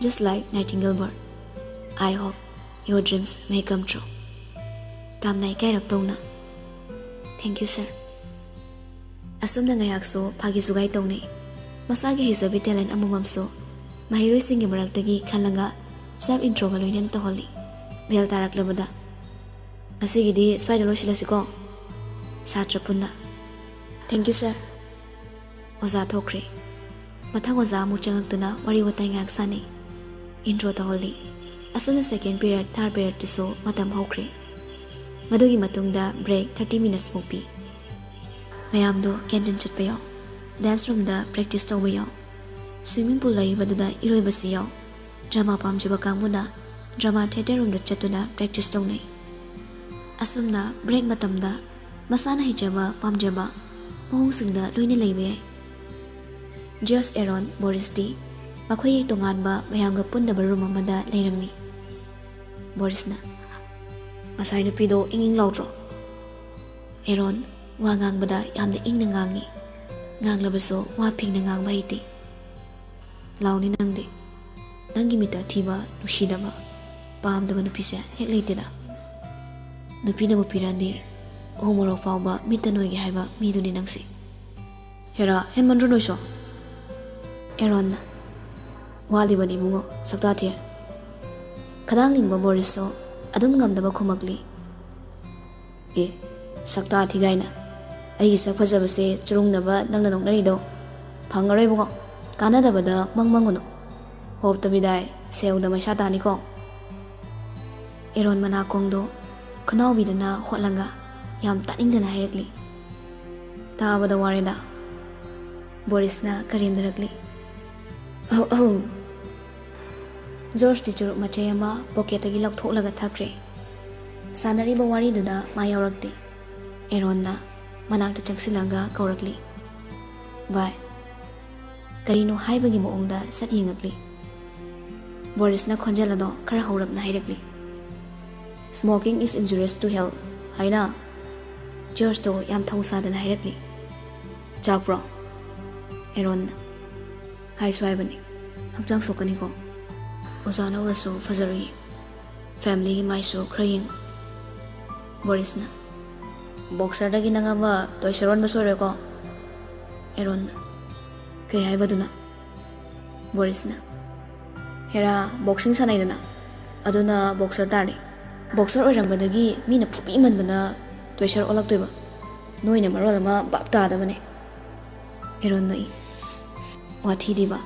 just like nightingale bird꯫ I hope your dreams may come true꯫" Tamna ꯏꯀꯥꯏꯔꯞ ꯇꯧꯅ, "Thank you, sir꯫" ꯑꯁꯨꯝꯅ ꯉꯥꯏꯍꯥꯛꯁꯨ ꯐꯥꯒꯤ ꯖꯨꯒꯥꯏ ꯇꯧꯅꯩ꯫ ꯃꯁꯥꯒꯤ ꯍꯩꯖꯕꯤ ꯇꯦꯂꯦꯟ ꯑꯃꯃꯝꯁꯨ ꯃꯍꯩꯔꯣꯏꯁꯤꯡꯒꯤ ꯃꯔꯛꯇꯒꯤ ꯈꯜꯂꯒ ꯁꯦꯜꯐ ꯏꯟꯇ꯭ꯔꯣꯒ ꯂꯣꯏꯅꯅ ꯇꯧꯍꯜꯂꯤ꯫ ꯕꯦꯜ ꯇꯥꯔꯛꯂꯕꯗ, "ꯉꯁꯤꯒꯤꯗꯤ ꯁ꯭ꯋꯥꯏꯗ ꯂꯣꯏꯁꯤꯜꯂꯁꯤꯀꯣ, ꯁꯥꯇ꯭ꯔ ꯄꯨꯟꯅ꯫" "Thank you, sir꯫" ꯑꯣꯖꯥ ꯊꯣꯛꯈ꯭ꯔꯦ꯫ ꯃꯊꯪ ꯑꯣꯖꯥ ꯑꯃꯨꯛ ꯆꯪꯉꯛꯇꯨꯅ ꯋꯥꯔꯤ ꯋꯥꯇꯥꯏ ꯉꯥꯏꯍꯥꯛ ꯁꯥꯟꯅꯩ꯫ ꯏꯟꯇ꯭ꯔꯣ ꯇꯧꯍꯜꯂꯤ꯫ ꯑꯁꯨꯝꯅ ꯁꯦꯀꯦꯟ ꯄꯤꯔꯤꯌꯗ, ꯊꯥꯔꯗ ꯄꯤꯔꯤꯌꯗꯇꯨꯁꯨ ꯃꯇꯝ ꯍꯧꯈ꯭ꯔꯦ꯫ ꯃꯗꯨꯒꯤ ꯃꯇꯨꯡꯗ ꯕ꯭ꯔꯦꯛ ꯊꯥꯔꯇꯤ ꯃꯤꯅꯠꯁꯃꯨꯛ ꯄꯤ꯫ ꯃꯌꯥꯝꯗꯣ ꯀꯦꯟꯇꯤꯟ ꯆꯠꯄ ꯌꯥꯎ, ꯗꯥꯟꯁ ꯔꯨꯝꯗ ꯄ꯭ꯔꯦꯛꯇꯤꯁ ꯇꯧꯕ ꯌꯥꯎ, ꯁ꯭ꯋꯤꯃꯤꯡ ꯄꯨꯜ ꯂꯩꯔꯤꯕꯗꯨꯗ ꯏꯔꯣꯏꯕꯁꯨ ꯌꯥꯎ꯫ ꯗ꯭ꯔꯃꯥ ꯄꯥꯝꯖꯕ ꯀꯥꯡꯕꯨꯅ ꯗ꯭ꯔꯃꯥ ꯊꯤꯌꯦꯇꯔ ꯔꯨꯝꯗ ꯆꯠꯇꯨꯅ ꯄ꯭ꯔꯦꯛꯇꯤꯁ ꯇꯧꯅꯩ꯫ ꯑꯁꯨꯝꯅ ꯕ꯭ꯔꯦꯛ ꯃꯇꯝꯗ ꯃꯁꯥꯅ ꯍꯩꯖꯕ ꯄꯥꯝꯖꯕ ꯃꯑꯣꯡꯁꯤꯡꯗ ꯂꯣꯏꯅ ꯂꯩꯕ ꯌꯥꯏ꯫ ꯖꯣꯁ, ꯑꯦꯔꯣꯟ, ꯕꯣꯔꯤꯁꯇꯤ ꯃꯈꯣꯏꯒꯤ ꯇꯣꯉꯥꯟꯕ ꯃꯌꯥꯝꯒ ꯄꯨꯟꯗꯕ ꯔꯨꯝ ꯑꯃꯗ ꯂꯩꯔꯝꯃꯤ꯫ ꯕꯣꯔꯤꯁꯅ, "ꯉꯁꯥꯏ ꯅꯨꯄꯤꯗꯣ ꯏꯪ ꯏꯪ ꯂꯥꯎꯗ꯭ꯔꯣ?" ꯑꯦꯔꯣꯟ, ꯋꯥ ꯉꯥꯡꯕꯗ ꯌꯥꯝꯅ ꯏꯪꯅ ꯉꯥꯡꯉꯤ꯫ ꯉꯥꯡꯂꯕꯁꯨ ꯋꯥ ꯐꯤꯡꯅ ꯉꯥꯡꯕ ꯍꯩꯇꯦ꯫ "ꯂꯥꯎꯅꯤ ꯅꯪꯗꯤ꯫ ꯅꯪꯒꯤ ꯃꯤꯠꯇ ꯑꯊꯤꯕ, ꯅꯨꯡꯁꯤꯗꯕ, ꯄꯥꯝꯗꯕ ꯅꯨꯄꯤꯁꯦ ꯍꯦꯛ ꯂꯩꯇꯦꯗ꯫ ꯅꯨꯄꯤꯅꯕꯨ ꯄꯤꯔꯛꯑꯗꯤ ꯎ ꯃꯣꯔꯣꯛ ꯐꯥꯎꯕ ꯃꯤꯠꯇ ꯅꯣꯏꯒꯦ ꯍꯥꯏꯕ ꯃꯤꯗꯨꯅꯤ ꯅꯪꯁꯦ꯫ ꯍꯦꯔꯥ, ꯍꯦꯟꯃꯟꯗ꯭ꯔꯣ ꯅꯣꯏꯁꯨ? ꯑꯦꯔꯣꯟꯅ, "ꯋꯥꯠꯂꯤꯕꯅꯤ ꯏꯕꯨꯡꯉꯣ, ꯁꯛꯇꯥ ꯊꯤ꯫ ꯈꯗꯥꯡ ꯂꯤꯡꯕ ꯕꯣꯔꯤꯁꯁꯨ ꯑꯗꯨꯝ ꯉꯝꯗꯕ ꯈꯨꯝꯃꯛꯂꯤ꯫ ꯑꯦ, ꯁꯛꯇꯥ ꯊꯤ ꯀꯥꯏꯅ? ꯑꯩꯒꯤ ꯁꯛ ꯐꯖꯕꯁꯦ ꯆꯨꯔꯨꯡꯅꯕ ꯅꯪꯅ ꯅꯣꯛꯅꯔꯤꯗꯣ ꯐꯪꯉꯔꯣꯏ ꯏꯕꯨꯡꯉꯣ꯫ ꯀꯥꯟꯅꯗꯕꯗ ꯃꯪ ꯃꯪꯉꯨꯅꯨ꯫ ꯍꯣꯞꯇ ꯕꯤꯗꯥꯏ, ꯁꯦꯜꯗ ꯃꯩꯁꯥ ꯇꯥꯅꯤꯀꯣ?" ꯑꯦꯔꯣꯟ ꯃꯅꯥꯀꯣꯡꯗꯣ ꯈꯨꯅꯥꯎꯕꯤꯗꯨꯅ ꯍꯣꯠꯂꯒ ꯌꯥꯝ ꯇꯥꯅꯤꯡꯗꯅ ꯍꯥꯏꯔꯛꯂꯤ꯫ "ꯇꯥꯕꯗ ꯋꯥꯔꯦꯗ꯫" ꯕꯣꯔꯤꯁꯅ ꯀꯔꯦꯝꯅꯔꯛꯂꯤ꯫ "ꯑꯧ, ꯑꯧ꯫" ꯖꯣꯔꯖꯇꯤ ꯆꯨꯔꯨꯞ ꯃꯆꯩ ꯑꯃ ꯄꯣꯀꯦꯠꯇꯒꯤ ꯂꯧꯊꯣꯛꯂꯒ ꯊꯛꯈ꯭ꯔꯦ꯫ ꯁꯥꯟꯅꯔꯤꯕ ꯋꯥꯔꯤꯗꯨꯗ ꯃꯥ ꯌꯥꯎꯔꯛꯇꯦ꯫ ꯑꯦꯔꯣꯟꯅ ꯃꯅꯥꯛꯇ ꯆꯪꯁꯤꯜꯂꯒ ꯀꯧꯔꯛꯂꯤ, "ꯚꯥꯏ, ꯀꯔꯤꯅꯣ?" ꯍꯥꯏꯕꯒꯤ ꯃꯑꯣꯡꯗ ꯁꯠ ꯌꯦꯡꯉꯛꯂꯤ꯫ ꯕꯣꯔꯤꯁꯅ ꯈꯣꯟꯖꯦꯜ ꯑꯗꯣ ꯈꯔ ꯍꯧꯔꯞꯅ ꯍꯥꯏꯔꯛꯂꯤ, "Smoking is injurious to health" ꯍꯥꯏꯅ ꯖꯣꯔꯖꯇꯣ ꯌꯥꯝ ꯊꯧꯁꯥꯗꯅ ꯍꯥꯏꯔꯛꯂꯤ꯫ "ꯆꯥꯛꯄ꯭ꯔꯣ?" ꯑꯦꯔꯣꯟꯅ, "ꯍꯥꯏꯁꯨ ꯍꯥꯏꯕꯅꯤ, ꯍꯛꯆꯥꯡ ꯁꯣꯛꯀꯅꯤꯀꯣ꯫ ꯑꯣꯖꯥꯅ ꯎꯔꯁꯨ ꯐꯖꯔꯣꯏꯌꯦ꯫ ꯐꯦꯃꯤꯂꯤꯒꯤ ꯃꯥꯏꯁꯨ ꯈꯔ ꯌꯦꯡꯉꯨ꯫" ꯕꯣꯔꯤꯁꯅ, "ꯕꯣꯛꯁꯔꯗꯒꯤ ꯅꯪ ꯑꯃ ꯇꯣꯏꯁꯔ ꯑꯣꯟꯕ ꯁꯣꯏꯔꯣꯏꯀꯣ?" ꯑꯦꯔꯣꯟꯅ, "ꯀꯩ ꯍꯥꯏꯕꯗꯨꯅ?" ꯕꯣꯔꯤꯁꯅ, "ꯍꯦꯔꯥ, ꯕꯣꯛꯁꯤꯡ ꯁꯥꯟꯅꯩꯗꯅ, ꯑꯗꯨꯅ ꯕꯣꯛꯁꯔ ꯇꯥꯔꯦ꯫ ꯕꯣꯛꯁꯔ ꯑꯣꯏꯔꯝꯕꯗꯒꯤ ꯃꯤꯅ ꯐꯨꯕꯤꯃꯟꯕꯅ ꯇꯣꯏꯁꯔ ꯑꯣꯜꯂꯛꯇꯣꯏꯕ꯫ ꯅꯣꯏꯅ ꯃꯔꯣꯜ ꯑꯃ ꯚꯥꯞ ꯇꯥꯗꯕꯅꯦ꯫" ꯑꯦꯔꯣꯟ ꯅꯣꯛꯏ꯫ "ꯋꯥꯊꯤꯗꯤꯕ?"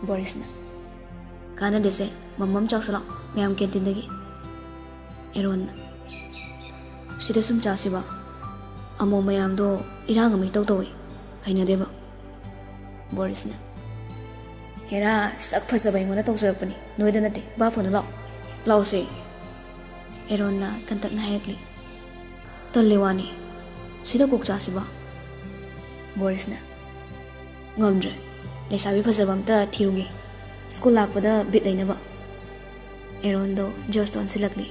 ꯕꯣꯔꯤꯁꯅ, "ꯀꯥꯟꯅꯗꯦꯁꯦ, ꯃꯝꯃꯝ ꯆꯥꯎꯁꯤꯜꯂꯣ ꯃꯌꯥꯝ ꯀꯦꯟꯇꯤꯟꯗꯒꯤ꯫" ꯑꯦꯔꯣꯟꯅ, "ꯁꯤꯗ ꯁꯨꯝ ꯆꯥꯁꯤꯕ? ꯑꯃꯣ ꯃꯌꯥꯝꯗꯣ ꯏꯔꯥꯡ ꯑꯃ ꯏꯇꯧ ꯇꯧꯏ, ꯍꯩꯅꯗꯦꯕ꯫" ꯕꯣꯔꯤꯁꯅ, "ꯍꯦꯔꯥ, ꯁꯛ ꯐꯖꯕ ꯑꯩꯉꯣꯟꯗ ꯇꯧꯖꯔꯛꯄꯅꯤ, ꯅꯣꯏꯗ ꯅꯠꯇꯦ, ꯚꯥꯞ ꯐꯅ ꯂꯥꯛꯑꯣ, ꯂꯥꯛꯑꯣꯁꯦ꯫" ꯑꯦꯔꯣꯟꯅ ꯀꯟꯇꯛꯅ ꯍꯥꯏꯔꯛꯂꯤ꯫ "ꯇꯜꯂꯦ ꯋꯥꯅꯤ, ꯁꯤꯗ ꯀꯣꯛ ꯆꯥꯁꯤꯕ?" ꯕꯣꯔꯤꯁꯅ, "ꯉꯝꯗ꯭ꯔꯦ, ꯂꯩꯁꯥꯕꯤ ꯐꯖꯕ ꯑꯝꯇ ꯊꯤꯔꯨꯒꯦ, ꯁ꯭ꯀꯨꯜ ꯂꯥꯛꯄꯗ ꯕꯤꯠ ꯂꯩꯅꯕ꯫" ꯑꯦꯔꯣꯟꯗꯣ ꯖꯣꯔꯖꯇ ꯑꯣꯟꯁꯤꯜꯂꯛꯂꯤ꯫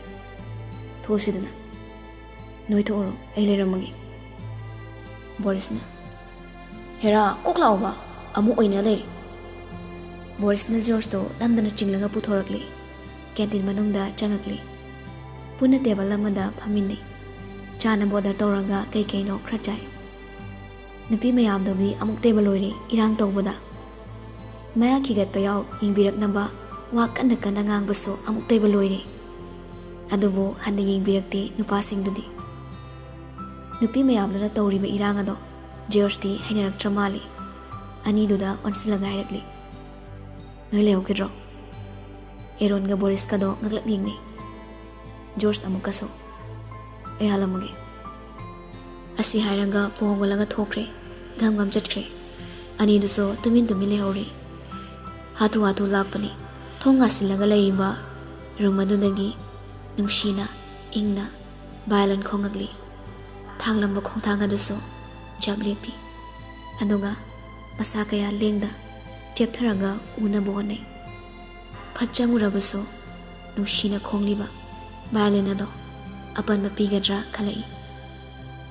"ꯊꯣꯛꯑꯁꯤꯗꯅ, ꯅꯣꯏ ꯊꯣꯛꯎꯔꯣ, ꯑꯩ ꯂꯩꯔꯝꯃꯒꯦ꯫" ꯕꯣꯔꯤꯁꯅ, "ꯍꯦꯔꯥ, ꯀꯣꯛ ꯂꯥꯛꯑꯣꯕ, ꯑꯃꯨꯛ ꯑꯣꯏꯅ ꯂꯩꯔꯦ꯫" ꯕꯣꯔꯤꯁꯅ ꯖꯣꯔꯖꯇꯣ ꯅꯝꯗꯅ ꯆꯤꯡꯂꯒ ꯄꯨꯊꯣꯔꯛꯂꯤ꯫ ꯀꯦꯟꯇꯤꯟ ꯃꯅꯨꯡꯗ ꯆꯪꯉꯛꯂꯤ꯫ ꯄꯨꯟꯅ ꯇꯦꯕꯜ ꯑꯃꯗ ꯐꯝꯃꯤꯟꯅꯩ꯫ ꯆꯥꯅꯕ ꯑꯣꯔꯗꯔ ꯇꯧꯔꯒ ꯀꯩ ꯀꯩꯅꯣ ꯈꯔ ꯆꯥꯏ꯫ ꯅꯨꯄꯤ ꯃꯌꯥꯝꯗꯨꯒꯤ ꯑꯃꯨꯛꯇꯩꯕ ꯂꯣꯏꯔꯦ ꯏꯔꯥꯡ ꯇꯧꯕꯗ꯫ ꯃꯌꯥ ꯈꯤꯒꯠꯄ ꯌꯥꯎ ꯌꯦꯡꯕꯤꯔꯛꯅꯕ ꯋꯥ ꯀꯟꯅ ꯀꯟꯅ ꯉꯥꯡꯕꯁꯨ ꯑꯃꯨꯛꯇꯩꯕ ꯂꯣꯏꯔꯦ꯫ ꯑꯗꯨꯕꯨ ꯍꯟꯅ ꯌꯦꯡꯕꯤꯔꯛꯇꯦ ꯅꯨꯄꯥꯁꯤꯡꯗꯨꯗꯤ꯫ ꯅꯨꯄꯤ ꯃꯌꯥꯝꯗꯨꯅ ꯇꯧꯔꯤꯕ ꯏꯔꯥꯡ ꯑꯗꯣ ꯖꯣꯔꯖꯇꯤ ꯍꯩꯅꯔꯛꯇ꯭ꯔ ꯃꯥꯜꯂꯤ꯫ ꯑꯅꯤꯗꯨꯗ ꯑꯣꯟꯁꯤꯜꯂꯒ ꯍꯥꯏꯔꯛꯂꯤ, "ꯅꯣꯏ ꯂꯩꯍꯧꯈꯤꯗ꯭ꯔꯣ?" ꯑꯦꯔꯣꯟꯒ ꯕꯣꯔꯤꯁꯀꯗꯣ ꯉꯛꯂꯞ ꯌꯦꯡꯅꯩ꯫ ꯖꯣꯔꯖ ꯑꯃꯨꯛꯀꯁꯨ, "ꯑꯩ ꯍꯥꯜꯂꯝꯃꯒꯦ"꯫ ꯑꯁꯤ ꯍꯥꯏꯔꯒ ꯐꯣꯟ ꯍꯧꯒꯠꯂꯒ ꯊꯣꯛꯈ꯭ꯔꯦ꯫ ꯒꯝ ꯒꯝ ꯆꯠꯈ꯭ꯔꯦ꯫ ꯑꯅꯤꯗꯨꯁꯨ ꯇꯨꯃꯤꯟ ꯇꯨꯃꯤꯟ ꯂꯩꯍꯧꯔꯤ꯫ ꯍꯥꯊꯨ ꯍꯥꯊꯨ ꯂꯥꯛꯄꯅꯤ꯫ ꯊꯣꯡ ꯉꯥꯁꯤꯜꯂꯒ ꯂꯩꯔꯤꯕ ꯔꯨꯝ ꯑꯗꯨꯗꯒꯤ ꯅꯨꯡꯁꯤꯅ, ꯏꯪꯅ ꯚꯥꯏꯑꯣꯂꯤꯟ ꯈꯣꯡꯉꯛꯂꯤ꯫ ꯊꯥꯡꯂꯝꯕ ꯈꯣꯡꯊꯥꯡ ꯑꯗꯨꯁꯨ ꯖꯞ ꯂꯦꯞꯄꯤ꯫ ꯑꯗꯨꯒ ꯃꯁꯥ ꯀꯌꯥ ꯂꯦꯡꯗ ꯆꯦꯞꯊꯔꯒ ꯎꯅꯕ ꯍꯣꯠꯅꯩ꯫ ꯐꯠ ꯆꯪꯉꯨꯔꯕꯁꯨ ꯅꯨꯡꯁꯤꯅ ꯈꯣꯡꯂꯤꯕ ꯚꯥꯏꯑꯣꯂꯤꯟ ꯑꯗꯣ ꯑꯄꯟꯕ ꯄꯤꯒꯗ꯭ꯔꯥ ꯈꯜꯂꯛꯏ꯫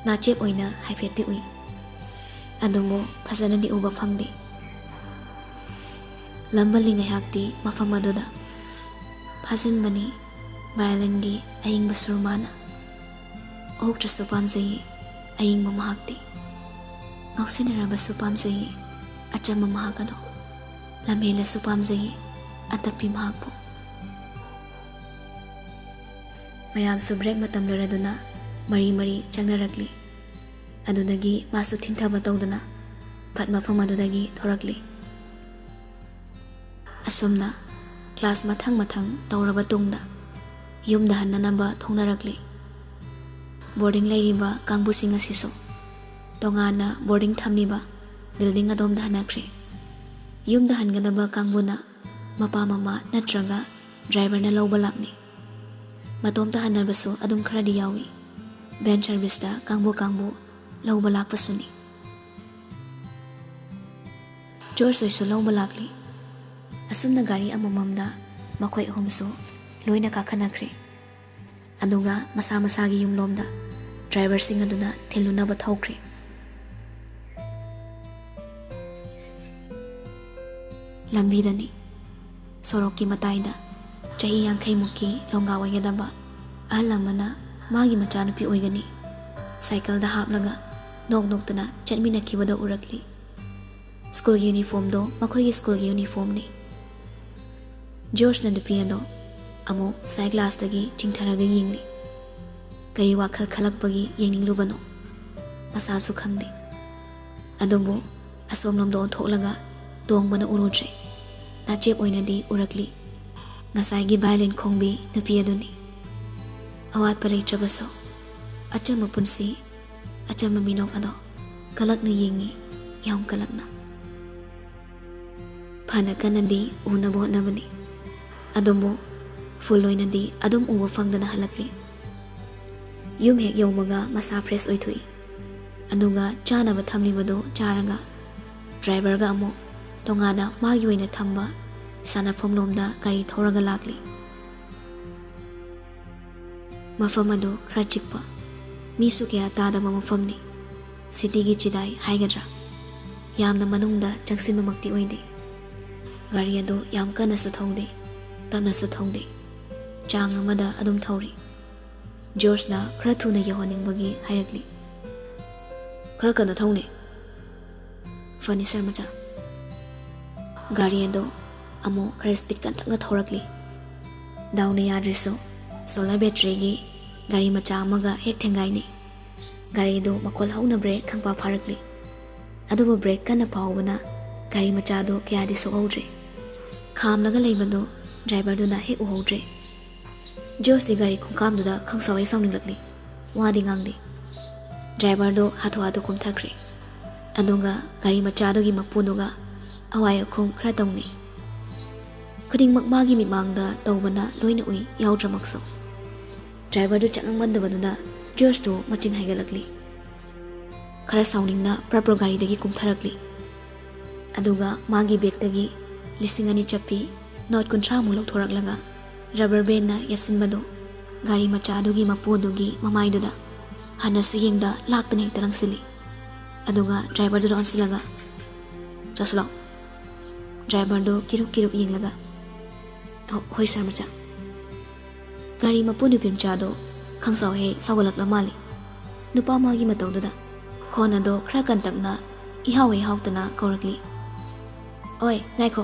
ꯅꯥꯆꯦꯞ ꯑꯣꯏꯅ ꯍꯥꯏꯐꯦꯠꯇꯤ ꯎꯏ꯫ ꯑꯗꯨꯕꯨ ꯐꯖꯅꯗꯤ ꯎꯕ ꯐꯪꯗꯦ꯫ ꯂꯝꯕꯜꯂꯤ ꯉꯥꯏꯍꯥꯛꯇꯤ ꯃꯐꯝ ꯑꯗꯨꯗ꯫ ꯐꯥꯖꯤꯟꯕꯅꯤ ꯚꯥꯏꯑꯣꯂꯤꯟꯒꯤ ꯑꯏꯪꯕ ꯁꯨꯔ ꯃꯥꯅ꯫ ꯑꯣꯛꯇ꯭ꯔꯁꯨ ꯄꯥꯝꯖꯩꯌꯦ ꯑꯏꯪꯕ ꯃꯍꯥꯛꯇꯤ꯫ ꯉꯥꯎꯁꯤꯟꯅꯔꯕꯁꯨ ꯄꯥꯝꯖꯩꯌꯦ ꯑꯆꯝꯕ ꯃꯍꯥꯛ ꯑꯗꯣ꯫ ꯂꯝꯍꯦꯜꯂꯁꯨ ꯄꯥꯝꯖꯩꯌꯦ ꯑꯇꯞꯄꯤ ꯃꯍꯥꯛꯄꯨ꯫ ꯃꯌꯥꯝꯁꯨ ꯕ꯭ꯔꯦꯛ ꯃꯇꯝ ꯂꯣꯏꯔꯗꯨꯅ ꯃꯔꯤ ꯃꯔꯤ ꯆꯪꯅꯔꯛꯂꯤ꯫ ꯑꯗꯨꯗꯒꯤ ꯃꯥꯁꯨ ꯊꯤꯡꯊꯕ ꯇꯧꯗꯨꯅ ꯐꯠ ꯃꯐꯝ ꯑꯗꯨꯗꯒꯤ ꯊꯣꯔꯛꯂꯤ꯫ ꯑꯁꯨꯝꯅ ꯀ꯭ꯂꯥꯁ ꯃꯊꯪ ꯃꯊꯪ ꯇꯧꯔꯕ ꯇꯨꯡꯗ ꯌꯨꯝꯗ ꯍꯟꯅꯅꯕ ꯊꯣꯡꯅꯔꯛꯂꯤ꯫ ꯕꯣꯔꯗꯤꯡ ꯂꯩꯔꯤꯕ ꯀꯥꯡꯕꯨꯁꯤꯡ ꯑꯁꯤꯁꯨ ꯇꯣꯉꯥꯟꯅ ꯕꯣꯔꯗꯤꯡ ꯊꯝꯂꯤꯕ ꯕꯤꯜꯗꯤꯡ ꯑꯗꯣꯝꯗ ꯍꯟꯅꯈ꯭ꯔꯦ꯫ ꯌꯨꯝꯗ ꯍꯟꯒꯗꯕ ꯀꯥꯡꯕꯨꯅ ꯃꯄꯥ ꯃꯃꯥ ꯅꯠꯇ꯭ꯔꯒ ꯗ꯭ꯔꯥꯏꯚꯔꯅ ꯂꯧꯕ ꯂꯥꯛꯅꯩ꯫ ꯃꯇꯣꯝꯇ ꯍꯟꯅꯕꯁꯨ ꯑꯗꯨꯝ ꯈꯔꯗꯤ ꯌꯥꯎꯏ꯫ ꯚꯦꯟ ꯁꯔꯚꯤꯁꯇ ꯀꯥꯡꯕꯨ ꯀꯥꯡꯕꯨ ꯂꯧꯕ ꯂꯥꯛꯄꯁꯨꯅꯤ꯫ ꯖꯣꯔꯖ ꯍꯣꯏꯁꯨ ꯂꯧꯕ ꯂꯥꯛꯂꯤ꯫ ꯑꯁꯨꯝꯅ ꯒꯥꯔꯤ ꯑꯃꯃꯝꯗ ꯃꯈꯣꯏ ꯑꯍꯨꯝꯁꯨ ꯂꯣꯏꯅ ꯀꯥꯈꯠꯅꯈ꯭ꯔꯦ꯫ ꯑꯗꯨꯒ ꯃꯁꯥ ꯃꯁꯥꯒꯤ ꯌꯨꯝꯂꯣꯝꯗ ꯗ꯭ꯔꯥꯏꯚꯔꯁꯤꯡ ꯑꯗꯨꯅ ꯊꯤꯜꯂꯨꯅꯕ ꯊꯧꯈ꯭ꯔꯦ꯫ ꯂꯝꯕꯤꯗꯅꯤ, ꯁꯣꯔꯣꯛꯀꯤ ꯃꯇꯥꯏꯗ ꯆꯍꯤ ꯌꯥꯡꯈꯩꯃꯨꯛꯀꯤ ꯂꯣꯡꯒꯥ ꯑꯣꯏꯒꯗꯕ ꯑꯍꯜ ꯑꯃꯅ ꯃꯥꯒꯤ ꯃꯆꯥꯅꯨꯄꯤ ꯑꯣꯏꯒꯅꯤ ꯁꯥꯏꯀꯜꯗ ꯍꯥꯞꯂꯒ ꯅꯣꯛ ꯅꯣꯛꯇꯅ ꯆꯠꯃꯤꯟꯅꯈꯤꯕꯗꯣ ꯎꯔꯛꯂꯤ꯫ ꯁ꯭ꯀꯨꯜꯒꯤ ꯌꯨꯅꯤꯐꯣꯔꯝꯗꯣ ꯃꯈꯣꯏꯒꯤ ꯁ꯭ꯀꯨꯜꯒꯤ ꯌꯨꯅꯤꯐꯣꯔꯝꯅꯤ꯫ ꯖꯣꯔꯖꯅ ꯅꯨꯄꯤ ꯑꯗꯣ ꯑꯃꯨꯛ ꯁꯥꯏꯠ ꯒ꯭ꯂꯥꯁꯇꯒꯤ ꯆꯤꯡꯊꯔꯒ ꯌꯦꯡꯂꯤ꯫ ꯀꯔꯤ ꯋꯥꯈꯜ ꯈꯜꯂꯛꯄꯒꯤ ꯌꯦꯡꯅꯤꯡꯂꯨꯕꯅꯣ? ꯃꯁꯥꯁꯨ ꯈꯪꯗꯦ꯫ ꯑꯗꯨꯕꯨ ꯑꯁꯣꯝꯂꯣꯝꯗ ꯑꯣꯟꯊꯣꯛꯂꯒ ꯇꯣꯡꯕꯅ ꯎꯔꯨꯗ꯭ꯔꯦ꯫ ꯅꯥꯆꯦꯞ ꯑꯣꯏꯅꯗꯤ ꯎꯔꯛꯂꯤ꯫ ꯉꯁꯥꯏꯒꯤ ꯚꯥꯏꯂꯤꯟ ꯈꯣꯡꯕꯤ ꯅꯨꯄꯤ ꯑꯗꯨꯅꯤ꯫ ꯑꯋꯥꯠꯄ ꯂꯩꯇ꯭ꯔꯕꯁꯨ ꯑꯆꯝꯕ ꯄꯨꯟꯁꯤ, ꯑꯆꯝꯕ ꯃꯤꯅꯣꯛ ꯑꯗꯣ ꯀꯂꯛꯅ ꯌꯦꯡꯉꯤ, ꯌꯥꯝ ꯀꯂꯛꯅ꯫ ꯐꯅ ꯀꯟꯅꯗꯤ ꯎꯅꯕ ꯍꯣꯠꯅꯕꯅꯤ, ꯑꯗꯨꯕꯨ ꯐꯨꯜ ꯑꯣꯏꯅꯗꯤ ꯑꯗꯨꯝ ꯎꯕ ꯐꯪꯗꯅ ꯍꯜꯂꯛꯂꯤ꯫ ꯌꯨꯝ ꯍꯦꯛ ꯌꯧꯕꯒ ꯃꯁꯥ ꯐ꯭ꯔꯦꯁ ꯑꯣꯏꯊꯣꯛꯏ, ꯑꯗꯨꯒ ꯆꯥꯅꯕ ꯊꯝꯂꯤꯕꯗꯨ ꯆꯥꯔꯒ ꯗ꯭ꯔꯥꯏꯚꯔꯒ ꯑꯃꯨꯛ ꯇꯣꯉꯥꯟꯅ ꯃꯥꯒꯤ ꯑꯣꯏꯅ ꯊꯝꯕ ꯁꯥꯟꯅꯐꯝ ꯂꯣꯝꯗ ꯒꯥꯔꯤ ꯊꯧꯔꯒ ꯂꯥꯛꯂꯤ꯫ ꯃꯐꯝ ꯑꯗꯨ ꯈꯔ ꯆꯤꯛꯄ, ꯃꯤꯁꯨ ꯀꯌꯥ ꯇꯥꯗꯕ ꯃꯐꯝꯅꯤ꯫ ꯁꯤꯇꯤꯒꯤ ꯆꯤꯗꯥꯏ ꯍꯥꯏꯒꯗ꯭ꯔꯥ, ꯌꯥꯝꯅ ꯃꯅꯨꯡꯗ ꯆꯪꯁꯤꯟꯕꯃꯛꯇꯤ ꯑꯣꯏꯗꯦ꯫ ꯒꯥꯔꯤ ꯑꯗꯨ ꯌꯥꯝ ꯀꯟꯅꯁꯨ ꯊꯧꯗꯦ, ꯇꯞꯅꯁꯨ ꯊꯧꯗꯦ, ꯆꯥꯡ ꯑꯃꯗ ꯑꯗꯨꯝ ꯊꯧꯔꯤ꯫ ꯖꯣꯔꯖꯅ ꯈꯔ ꯊꯨꯅ ꯌꯧꯍꯟꯅꯤꯡꯕꯒꯤ ꯍꯥꯏꯔꯛꯂꯤ꯫ "ꯈꯔ ꯀꯟꯅ ꯊꯧꯅꯦ, ꯐꯅꯤ ꯁꯥꯔ ꯃꯆꯥ꯫" ꯒꯥꯔꯤ ꯑꯗꯣ ꯑꯃꯨꯛ ꯈꯔ ꯁ꯭ꯄꯤꯗ ꯀꯟꯇꯛꯅ ꯊꯧꯔꯛꯂꯤ꯫ ꯗꯥꯎꯅ ꯌꯥꯗ꯭ꯔꯤꯁꯨ ꯁꯣꯂꯔ ꯕꯦꯇ꯭ꯔꯤꯒꯤ ꯒꯥꯔꯤ ꯃꯆꯥ ꯑꯃꯒ ꯍꯦꯛ ꯊꯦꯡꯒꯥꯏꯅꯩ꯫ ꯒꯥꯔꯤꯗꯨ ꯃꯈꯣꯜ ꯍꯧꯅ ꯕ꯭ꯔꯦꯛ ꯈꯪꯐꯥ ꯐꯥꯔꯛꯂꯤ꯫ ꯑꯗꯨꯕꯨ ꯕ꯭ꯔꯦꯛ ꯀꯟꯅ ꯐꯥꯎꯕꯅ ꯒꯥꯔꯤ ꯃꯆꯥꯗꯨ ꯀꯌꯥꯗꯤ ꯁꯣꯛꯍꯧꯗ꯭ꯔꯦ꯫ ꯈꯥꯝꯂꯒ ꯂꯩꯕꯗꯨ ꯗ꯭ꯔꯥꯏꯚꯔꯗꯨꯅ ꯍꯦꯛ ꯎꯍꯧꯗ꯭ꯔꯦ꯫ ꯖꯣꯔꯖꯇꯤ ꯒꯥꯔꯤ ꯈꯣꯡꯀꯥꯝꯗꯨꯗ ꯈꯪꯁꯥꯎ ꯍꯦꯛ ꯁꯥꯎꯅꯤꯡꯂꯛꯂꯤ꯫ ꯋꯥꯗꯤ ꯉꯥꯡꯗꯦ꯫ ꯗ꯭ꯔꯥꯏꯚꯔꯗꯨ ꯍꯥꯊꯨ ꯍꯥꯊꯨ ꯀꯨꯝꯊꯈ꯭ꯔꯦ꯫ ꯑꯗꯨꯒ ꯒꯥꯔꯤ ꯃꯆꯥꯗꯨꯒꯤ ꯃꯄꯨꯗꯨꯒ ꯑꯋꯥꯏ ꯑꯈꯨꯝ ꯈꯔ ꯇꯧꯅꯩ꯫ ꯈꯨꯗꯤꯡꯃꯛ ꯃꯥꯒꯤ ꯃꯤꯠꯃꯥꯡꯗ ꯇꯧꯕꯅ ꯂꯣꯏꯅ ꯎꯏ, ꯌꯥꯎꯗ꯭ꯔꯃꯛꯁꯨ꯫ ꯗ꯭ꯔꯥꯏꯚꯔꯗꯨ ꯆꯪꯉꯝꯃꯟꯗꯕꯗꯨꯅ ꯖꯣꯔꯖꯇꯨ ꯃꯆꯤꯡ ꯍꯥꯏꯒꯠꯂꯛꯂꯤ꯫ ꯈꯔ ꯁꯥꯎꯅꯤꯡꯅ ꯄ꯭ꯔꯞ ꯄ꯭ꯔꯞ ꯒꯥꯔꯤꯗꯒꯤ ꯀꯨꯝꯊꯔꯛꯂꯤ꯫ ꯑꯗꯨꯒ ꯃꯥꯒꯤ ꯕꯦꯒꯇꯒꯤ ꯂꯤꯁꯤꯡ ꯑꯅꯤ ꯆꯠꯄꯤ ꯅꯣꯠ ꯀꯨꯟꯊ꯭ꯔꯥꯃꯨꯛ ꯂꯧꯊꯣꯔꯛꯂꯒ ꯔꯕꯔ ꯕꯦꯟꯅ ꯌꯥꯟꯁꯤꯟꯕꯗꯨ ꯒꯥꯔꯤ ꯃꯆꯥ ꯑꯗꯨꯒꯤ ꯃꯄꯨ ꯑꯗꯨꯒꯤ ꯃꯃꯥꯏꯗꯨꯗ ꯍꯟꯅꯁꯨ ꯌꯦꯡꯗ ꯂꯥꯛꯇꯅ ꯍꯦꯛꯇ ꯂꯪꯁꯤꯜꯂꯤ꯫ ꯑꯗꯨꯒ ꯗ꯭ꯔꯥꯏꯚꯔꯗꯨꯗ ꯑꯣꯟꯁꯤꯜꯂꯒ, "ꯆꯠꯁꯤꯜꯂꯣ꯫" ꯗ꯭ꯔꯥꯏꯚꯔꯗꯨ ꯀꯤꯔꯨꯛ ꯀꯤꯔꯨꯛ ꯌꯦꯡꯂꯒ, "ꯍꯣ-, ꯍꯣꯏ ꯁꯥꯔ ꯃꯆꯥ꯫" ꯒꯥꯔꯤ ꯃꯄꯨ ꯅꯨꯄꯤ ꯃꯆꯥꯗꯣ ꯈꯪꯁꯥꯎ ꯍꯦꯛ ꯁꯥꯎꯒꯠꯂꯛꯂ ꯃꯥꯜꯂꯤ꯫ ꯅꯨꯄꯥ ꯃꯥꯒꯤ ꯃꯇꯧꯗꯨꯗ꯫ ꯈꯣꯟ ꯑꯗꯣ ꯈꯔ ꯀꯟꯇꯛꯅ ꯏꯍꯥꯎ ꯍꯩꯍꯥꯎꯇꯅ ꯀꯧꯔꯛꯂꯤ꯫ "ꯑꯣꯏ, ꯉꯥꯏꯈꯣ,